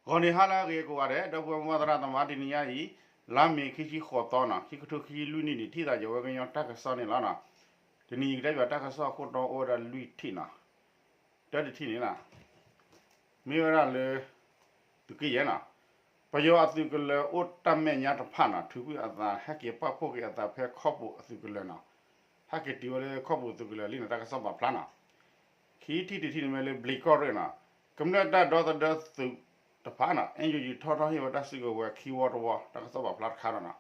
ဂီၤနံၤဟါလၢအဂ့ၤကိးဂၤဒဲး ဒီပုၢ်ဝဲၢ်မုၢ်သရၣ်သမါ တနံၤညါအံၤ လါမ့ၤခံဆံဃိးသီနီၤ ခံကထိခံဆံလွံၢ်နံၣ်န့ၣ် ထံၣ်သးယဝဲကညီတၢ်ကစီၣ်န့ၣ်လီၤနီၤ. တနံၤယကတဲဘၣ်တၢ်ကစီၣ်အခိၣ်တီအိၣ်ဝဲဒၣ်လွံၢ်ထံၣ်နီၤ. တၢတထံၣ်န့ၣ်နီၤ မ့ၢ်ဝဲဒၣ်လၢ သုးက့ယဲၢ်နီၤ ပယီၤအသုးကလၢၤအိၣ်တၢ်မဲာ်ညါတဖၣ်နီၤ ထုးကွံာ်အသး ဟဲက့ၤပာ်ဖှိၣ်က့ၤအသးဖဲခီပူၤအသုးကလၢၤနီၤ. ဟဲက့ၤတုၤဝဲလၢခီပူၤသုးကလၢၤလံနီၤ တၢ်ကစီၣ်ပာ်ဖျါနီၤ. ခံထံၣ်တထံၣ်န့ၣ်မ့ၢ်လၢဘျံးကီၢ်ရ့ၣ်နီၤ ကမျၢၢ်တၢ်ဒီသဒၢသုးတဖၣ်နီၤ NUG ထီၣ်ထီၣ်ဟ့ၣ်ဝဲတၢ်စုကဝဲၤခံဝီတဝီ တၢ်ကစီၣ်ပာ်ဖျါတခါဒီးနီၤ.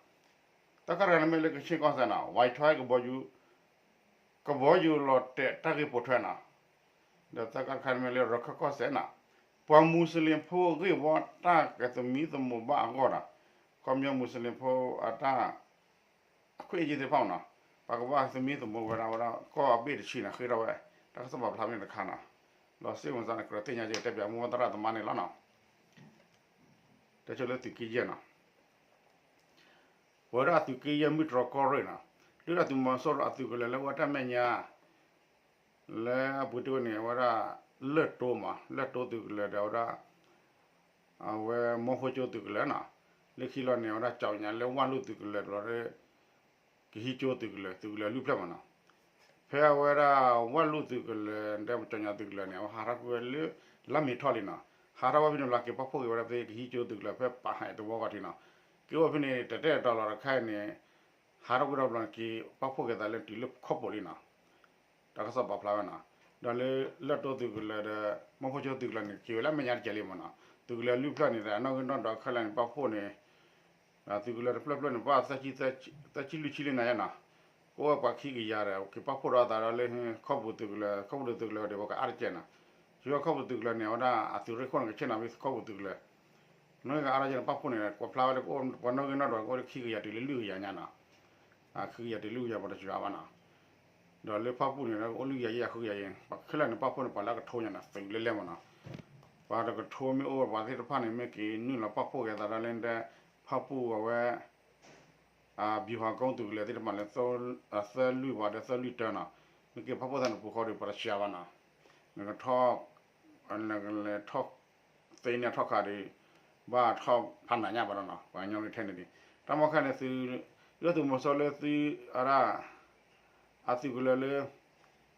သၢခါတခါန့ၣ်မ့ၢ်လၢကခ့ၣ်ကီၢ်စဲၣ်နီၤ ဝဲထီၣ်ကဘီယူၤ ကဘီယူၤလီၤတဲာ်တၢ်ဂ့ၢ်ပိာ်ထွဲနီၤ. ဒီးသၢခါတခါန့ၣ်မ့ၢ်လၢရခၢၣ်ကီၢ်စဲၣ်နီၤ ပှၤမူစလ့ၣ်ဖိဂ့ၢ်ဝီတၢ်ကသမံသမိးဘၣ်အဂီၢ်ဒီး ခီပညီမူစလ့ၣ်ဖိအတၢ် အခွင့်အရေးသ့ၣ်တဖၣ်နီၤ ပှၤကဘၣ်သမံသမိးဝဲဒၣ်ဝဲဒၣ်ကီၢ်အဘ့ၣ်တဆံန့ၣ် ဃ့ထီၣ်ဝဲ တၢ်ကစီၣ်ပာ်ဖျါဖဲန့ၣ်တခါနီၤ. လီၤစ့ၣ်မုၢ်သးန့ၣ် ကြၢးသ့ၣ်ညါက့ၤတဲပၠးမုၢ်သရၣ်သမါန့ၣ်လီၤနီၤ. တဲဆိလၢသုးက့ယဲၢ်နီၤ ပဝဲဒၣ်သုးက့ယဲၢ်မုၢ်တြီၢ်ကီၢ်ရ့ၣ်နီၤ ဒုၣ်ဒါသုးမီၤစိရိၤအသုးကလၢၤလၢအဝဲတၢ်မဲာ်ညါ လၢအပူၤတ့ၢ်ဝဲန့ၣ် အဝဲဒၣ် လၢၢ်တိမး လၢၢ်တိသုးကလၢၤဒီးဝဲဒၣ် အဝဲမီၢ်ဖိကၠိသုးကလၢၤနီၤ လၢခံလီၤန့ၣ် အဝဲဒၣ်ကၠီညါလၢဝၣ်လိၣ်သုးကလၢၤ ဒီး ကဟံးကၠိသုးကလၢၤ သုးကလၢၤလွံၢ်ဖျၢၣ်မးနီၤ. ဖဲအဝဲဒၣ်ဝၣ်လိၣ်သုးကလၢၤ ဒီးကၠီညါသုးကလၢၤန့ၣ် အဝဲဟးထီၣ်ကွံာ်ဝဲလၢ လါမ့ၤထီၣ်လံနီၤ ဟးထီၣ်ဝဲဖဲန့ၣ်လီၤ က့ၤပာ်ဖှိၣ်က့ၤဝဲဒၣ်ဖဲကဟံးကၠိသုးကလၢၤ ဖဲပာ်ဟဲတဝီဂီၢ်ထံးနီၤ က့ၤအိၣ်ဖဲန့ၣ် တတဲာ်တတီၤလီၤတခါအံၤန့ၣ် ဟးထီၣ်ကွံာ်ဒီးဘျီန့ၣ် က့ၤပာ်ဖှိၣ်က့ၤသးလၢတုၤလၢခီပူၤလံနီၤ. တၢ်ကစီၣ်ပာ်ဖျါဝဲနီၤ. ဒီးလၢလၢၢ်တိသုးကလၢၤဒီး မီၢ်ဖိကၠိသုးကလၢၤန့ၣ် က့ၤဝဲလၢအမဲာ်ညါတကဲးလံမးနီၤ. သုးကလၢၤလွံၢ်ဖျၢၣ်န့ၣ်ဒီး အနီၣ်ဂံၢ်နီၣ်ဒွးခဲလၢာ်န့ၣ် ပာ်ဖှိၣ်န့ၣ် သုးကလၢၤတဖျၢၣ်ဖျၢၣ်န့ၣ် ပှၤ သၢဆံလွံၢ်ဆံလံနၤယါနီၤ. ကအိၣ်ဝဲပှၤခံကယၤဒီး က့ၤပာ်ဖှိၣ်ဒီးအသးဒီးလၢ ခီပူၤသုးကလၢၤ ခီပူၤသုးကလၢၤဒီး ပှၤကအါတကဲးနီၤ. ယိၤခီပူၤသုးကလၢၤန့ၣ် အဝဲဒၣ်အသုးရ့ၣ်ခိၣ်န့ၣ် ကဆ့ၣ်နီၤဖဲခီပူၤသုးကလၢၤ နီၣ်ဂံၢ်ကအါတကဲးန့ၣ် ပာ်ဖှိၣ်န့ၣ် ကွၢ်ဖျါဝဲလၢကအိၣ်ပှၤနီၣ်ဂံၢ်နီၣ်ဒွး ကအိၣ်လၢခံကယၤတုၤလၢလွံၢ်ကယၤညါနီၤ. ခံကယၤတုၤလွံၢ်ကယၤ ပှၤတစှၤဘၣ်နီၤ. ဒီးလၢဖၣ်ပူၣ်န့ၣ် အိၣ်လွံၢ်ကယၤယဲၢ်ကယၤဃုကယၤယဲၢ် ပှၤခဲလၢာ်န့ၣ် ပာ်ဖှိၣ်န့ၣ် ပှၤလၢအကထိညါနီၤ သုးလဲၤလဲၤမးနီၤ. ပှၤတကထိမ့ၢ်အိၣ်ဝဲပှၤသ့ၣ်တဖၣ်န့ၣ် မ့ၢ်က့ၤနုာ်လီၤပာ်ဖှိၣ်က့ၤအသးဒီးလၢ ဖၣ်ပူၣ်အဝဲ ဗျူဟာကုန်းသုးကလၢၤသ့ၣ်တဖၣ်လၢ သၢလွံၢ်ဝးဒီးသၢလွံၢ်တၢနီၤ, မ့ၢ်က့ၤဖၣ်ပူၣ်သၢန့ၣ်ပူၤဃီဒီး ပှၤတစှၤဘၣ်နီၤ, နကထီၣ် နကလဲၤထီၣ်သ့န့ၢ်ထီၣ်ခးဒီး ဘၣ်ထီၣ်ဖးနးညါဘၣ်ဒီးနီၤ, ပှၤကညီက့ၤထဲန့ၣ်ဒံး, တၢ်မီၢ်ခဲန့ၣ်သုး ဒုၣ်ဒါသုးမီၤစိရိၤလၢသုးအရၣ် အသုးကလၢၤလၢ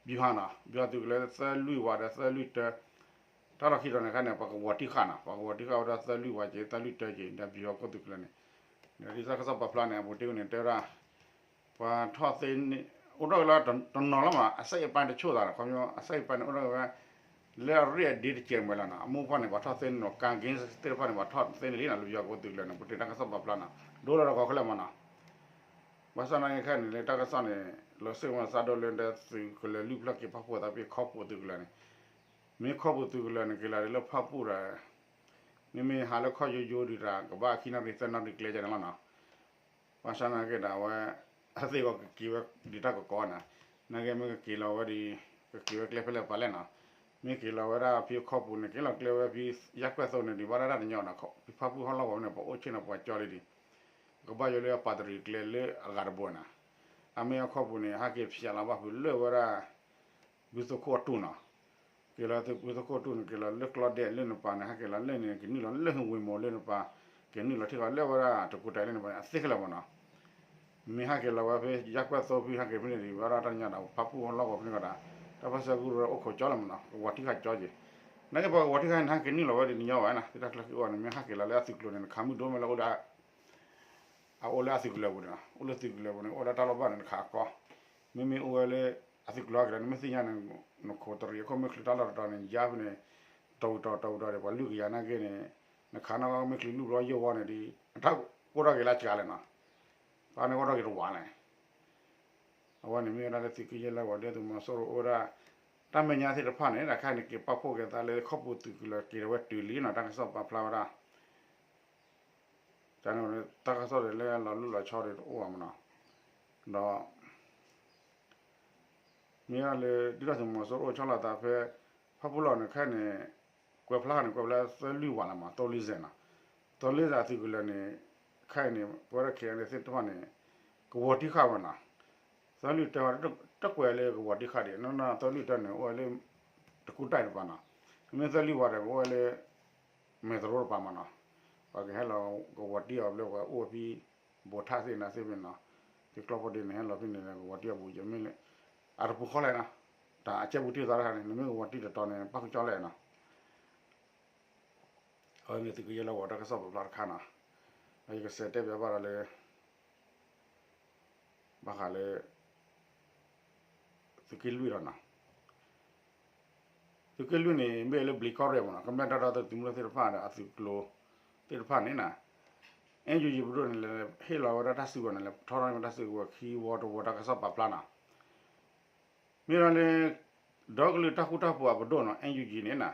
ဗျူဟာနီၤ, ဗျူဟာသုးကလၢၤသၢလွံၢ်ဝးဒီးသၢလွံၢ်တၢ တၢ်လီၢ်ခံတီၤန့ၣ်ခါန့ၣ် ပှၤကဝီၤတံၢ်ဃာ်နီၤ, ပှၤကဝီၤတံၢ်ဃာ်ဝဲဒၣ်သၢလွံၢ်ဝးက့ၤ သၢလွံၢ်တၢက့ၤ ဒီးဗျူဟာကုန်းသုးကလၢၤန့ၣ်, ဒီးဒ်တၢ်ကစီၣ်ပာ်ဖျါန့ၣ် အပူၤတ့ၢ်န့ၣ် တဲဝဲဒၣ် ပှၤထီၣ်သ့န့ၣ် အိၣ်ထီၣ်က့ၤလီၤတနီၤလီၤမး အစိတ်အပိုင်းတချို့သးနီၤ, ခီပညီ အစိတ်အပိုင်းန့ၣ် အိၣ်ထီၣ်က့ၤဝဲ လၢအရ့ၣ်အဒ့တကဲးမးလီၤနီၤ, အမိၢ်ပှၢ်န့ၣ် ပှၤထီၣ်သ့န့ၣ်နီၤ ကၣ်က့သ့ၣ်တဖၣ်န့ၣ် ပှၤထီၣ်သ့န့ၣ်လံနီၤ, လၢဗျူဟာကုန်းသုးကလၢၤန့ၣ် ပူၤတ့ၢ်တၢ်ကစီၣ်ပာ်ဖျါနီၤ, ဒိလီၤဒီးကီၢ်ခဲလၢာ်မးနီၤ ဘၣ်ဆၣ်သနာ်က့ခဲအံၤန့ၣ် လၢတၢ်ကစီၣ်န့ၣ် လီၤစ့ၣ်မးစးဒိလၢဒဲသုးကလၢၤလွံၢ်ဖျၢၣ် က့ၤပာ်ဖှိၣ်သးဖဲခီပူၤသုးကလၢၤန့ၣ်, မ့ၢ်ခီပူၤသုးကလၢၤန့ၣ် က့ၤလီၤဒ်လၢဖၣ်ပူၣ်ဒီး မ့မ့ၢ်ဟးလၢခီၣ်ယိယိဒံးတၢ် ကဘၣ်ခံနီၣ်ရံၣ်သၢနီၣ်ရံၣ်ကျဲန့ၣ်လီၤနီၤ, ဘၣ်ဆၣ်သနာ်က့ဒီးအဝဲ အသ့ၣ်ဂီၢ်ကက့ၤဝဲဒံးတၢ်ကကီးနီၤ, သနာ်က့မ့ၢ်ကက့ၤလီၤဝဲဒံး ကက့ၤဝဲကျဲဖဲလဲၣ်ပာ်လဲၣ်နီၤ, မ့ၢ်က့ၤလီၤဝဲဒၣ်ဖဲခီပူၤန့ၣ် က့ၤလီၤကျဲဝဲဖဲ ယၣ်ကွဲၣ်သိန့ၣ်ဒံး ဘၣ်ဒၣ်တၢ်တညီနီၤ, ဖဲဖၣ်ပူၣ်ဟီၣ်လီၢ်ဝဲန့ၣ် ပှၤအိၣ်ဆ့ၣ်နီၤပှၤကၠီလံဒံး, ပကဘၣ်ယိလၢအပာ်တရံးကျဲလၢအဂၤတဘိနီၤ, အမ့ၢ်အခီပူၤန့ၣ် ဟဲက့ၤဖျဲးလီၤဘၣ်ဖုးလၢဝဲဒၣ် ဘုသိခိၣ်အတူၢ်နီၤ, က့ၤလီၤဘုသိခိၣ်အတူၢ်န့ၣ် က့ၤလီၤလၢကျီဒဲးလၢနပၤန့ၣ် ဟဲက့ၤလီၤလၢန့ၣ် ကနုာ်လီၤလၢဝ့ၢ်မိၢ်လၢနပၤ, ကနုာ်လီၤထံၣ်ကီးလၢဝဲဒၣ်တကူးတၢ်လၢနပၤန့ၣ် အသ့ခဲလၢာ်မးနီၤ, မ့ၢ်ဟဲက့ၤလီၤဝဲဖဲယၣ်ကွဲၣ်သိဖဲဟဲက့ၤဖဲန့ၣ်ဒံး ဘၣ်ဒၣ်တၢ်တညီဒီး ဖၣ်ပူၣ်ဟီၣ်လီၢ်ဝဲဖဲန့ၣ်ကဒီး, တၢ်ပၢၢ်ဆၢကရူၢ်အိၣ်ခိးကၠီလီၤမးနီၤ, ကဝီၤတံၢ်ဃာ်ကၠီက့ၤ, သနာ်က့ပှၤကဝီၤတံၢ်ဃာ်န့ၣ် ဟဲက့ၤနုာ်လီၤဝဲဒံးတညီဘၣ်နီၤ, သ့ၣ်တၢ်ချၢဃံအီၤန့ၣ် မ့ၢ်ဟဲက့ၤလီၤလၢအသုးကျိၤန့ၣ် နခးမုၢ်ဒိၣ်မးလၢအိၣ်လၢ အအိၣ်လၢအသုးကလၢၤပူၤန့ၣ်နီၤ, အိၣ်လၢသုးကလၢၤပူၤန့ၣ် အိၣ်လၢတၢ်လီၢ်ဘၣ်န့ၣ် နခးကီ, မ့မ့ၢ်အိၣ်ဝဲလၢ အသုးကလၢၤကဒီး နမ့ၢ်သ့ၣ်ညါန့ၣ် နခိးတရံးအခိၣ်မ့ၢ်ချုးတၢ်လီၢ်တတီၤန့ၣ် ယါဖဲန့ၣ် တီၤဝံၤတီၤ တီၤဝံၤတီၤဒီး ပှၤလွံၢ်ကယၤနာ်က့န့ၣ် နခးနီၣ်မ့ၢ်ချုးလုၢ်ဘျီယိၢ်ဝီန့ၣ်ဒီး တၢ်အိၣ်ထီၣ်က့ၤလၢစှၤလဲၣ်နီၤ, တၢ်န့ၣ်အိၣ်ထီၣ်က့ၤတဝးလဲၣ် အဝဲန့ၣ်မ့ၢ်ဝဲဒၣ်လၢသုးက့ယဲၢ်လၢဝီၤဒဲသုးမီၤစိရိၤအိၣ်ဝဲဒၣ် တၢ်မဲာ်ညါသ့ၣ်တဖၣ်န့ၣ် တၢ်ခါန့ၣ် က့ၤပာ်ဖှိၣ်က့ၤသးလၢခီပူၤသုးကလၢၤက့ၤဝဲတုၤလံနီၤ တၢ်ကစီၣ်ပာ်ဖျါဝဲဒၣ် တၢ်ကစီၣ်ဒီးလၢလီၤလူၢ်လီၤဆီဒီးတအိၣ်ဘၣ်မးနီၤ, ဒီး မ့ၢ်ဝဲဒၣ်လၢ ဒုၣ်ဒါသုးမီၤစိရိၤအိၣ်ဆီလီၤသးဖဲ ဖၣ်ပူၣ်လီၢ်န့ၣ် ခဲအံၤန့ၣ် ကွဲးဖျါန့ၣ် ကွဲးဖျါသၢလွံၢ်ဝးလီၤမး သိလံစဲးနီၤ, သိလံစဲးသုးကလၢၤန့ၣ် ခဲအံၤန့ၣ် ပဝဲဒၣ် ခဲအံၤန့ၣ် သ့ၣ်တဖၣ်န့ၣ် ကဝီၤတံၢ်ဃာ်ဝဲနီၤ, သၢလွံၢ်တၢ တကွဲးလၢကဝီၤတံၢ်ဃာ်ဒံး နီၢ်နီၢ်သၢလွံၢ်တၢန့ၣ် အိၣ်ဝဲလၢ တကူၣ်တၢ်တပၤနီၤ, မ့မ့ၢ်သၢလွံၢ်ဝးဒီး ကအိၣ်ဝဲလၢ မ မဲာ်သရိတပၤမးနီၤ, ပှၤကဟဲလီၤကဝီၤတံၢ်အီၤဘျီ ပှၤအိၣ်အဖံ ဘိးထၣ်သ့ၣ်နၤသ့ၣ်ဖဲနီၤ, သုကျီၢ်ဖိဒ့န့ၣ် ဟဲလီၤဖဲန့ၣ် ကဝီၤတံၢ်အီၤပူၤယမ့ၢ်လၢ အတပူၤဃီလဲၣ်နီၤ, တၢ်အကဲပူၤတံၢ်သးတခါန့ၣ် နမ့ၢ်ကဝီၤတံၢ်တတီၤန့ၣ် ပၣ်ဃုကၠီလဲၣ်နီၤ, အဝဲန့ၣ်သုးကယဲၢ်လီၤကဝီၤတၢ်ကစီၣ်ပာ်ဖျါတခါနီၤ, ဒီးယကစးတဲပၠးဘၣ်ဒီးလၢ ဘၣ်ဃးလၢ သုးက့လွံၢ်လီၤနီၤ, သုးက့လွံၢ်န့ၣ် မ့ၢ်လၢဘျံးကီၢ်ရ့ၣ်မးနီၤ, ကမျၢၢ်တၢ်ဒီသဒၢသုးမုၢ်ဒိၣ်သ့ၣ်တဖၣ်ဒီးအသုးကျိၤသ့ၣ်တဖၣ်န့ၣ်နီၤ, အ့ၣ်ယူၣ်ယံၤပဒိၣ်န့ၣ် ဟ့ၣ်လီၤဝဲဒၣ်တၢ်စုကဝဲၤန့ၣ် လဲၤထီထီၣ်န့ၢ်ဝဲတၢ်စုကဝဲၤခံဝီတဝီတၢ်ကစီၣ်ပာ်ဖျါနီၤ, မ့ၢ်ဒၣ်လၢ ဒီကလုာ်တၢ်ဃူတၢ်ဖိးအပဒိၣ်နီၤ အ့ၣ်ယူၣ်ယံၤန့ၣ်နီၤ,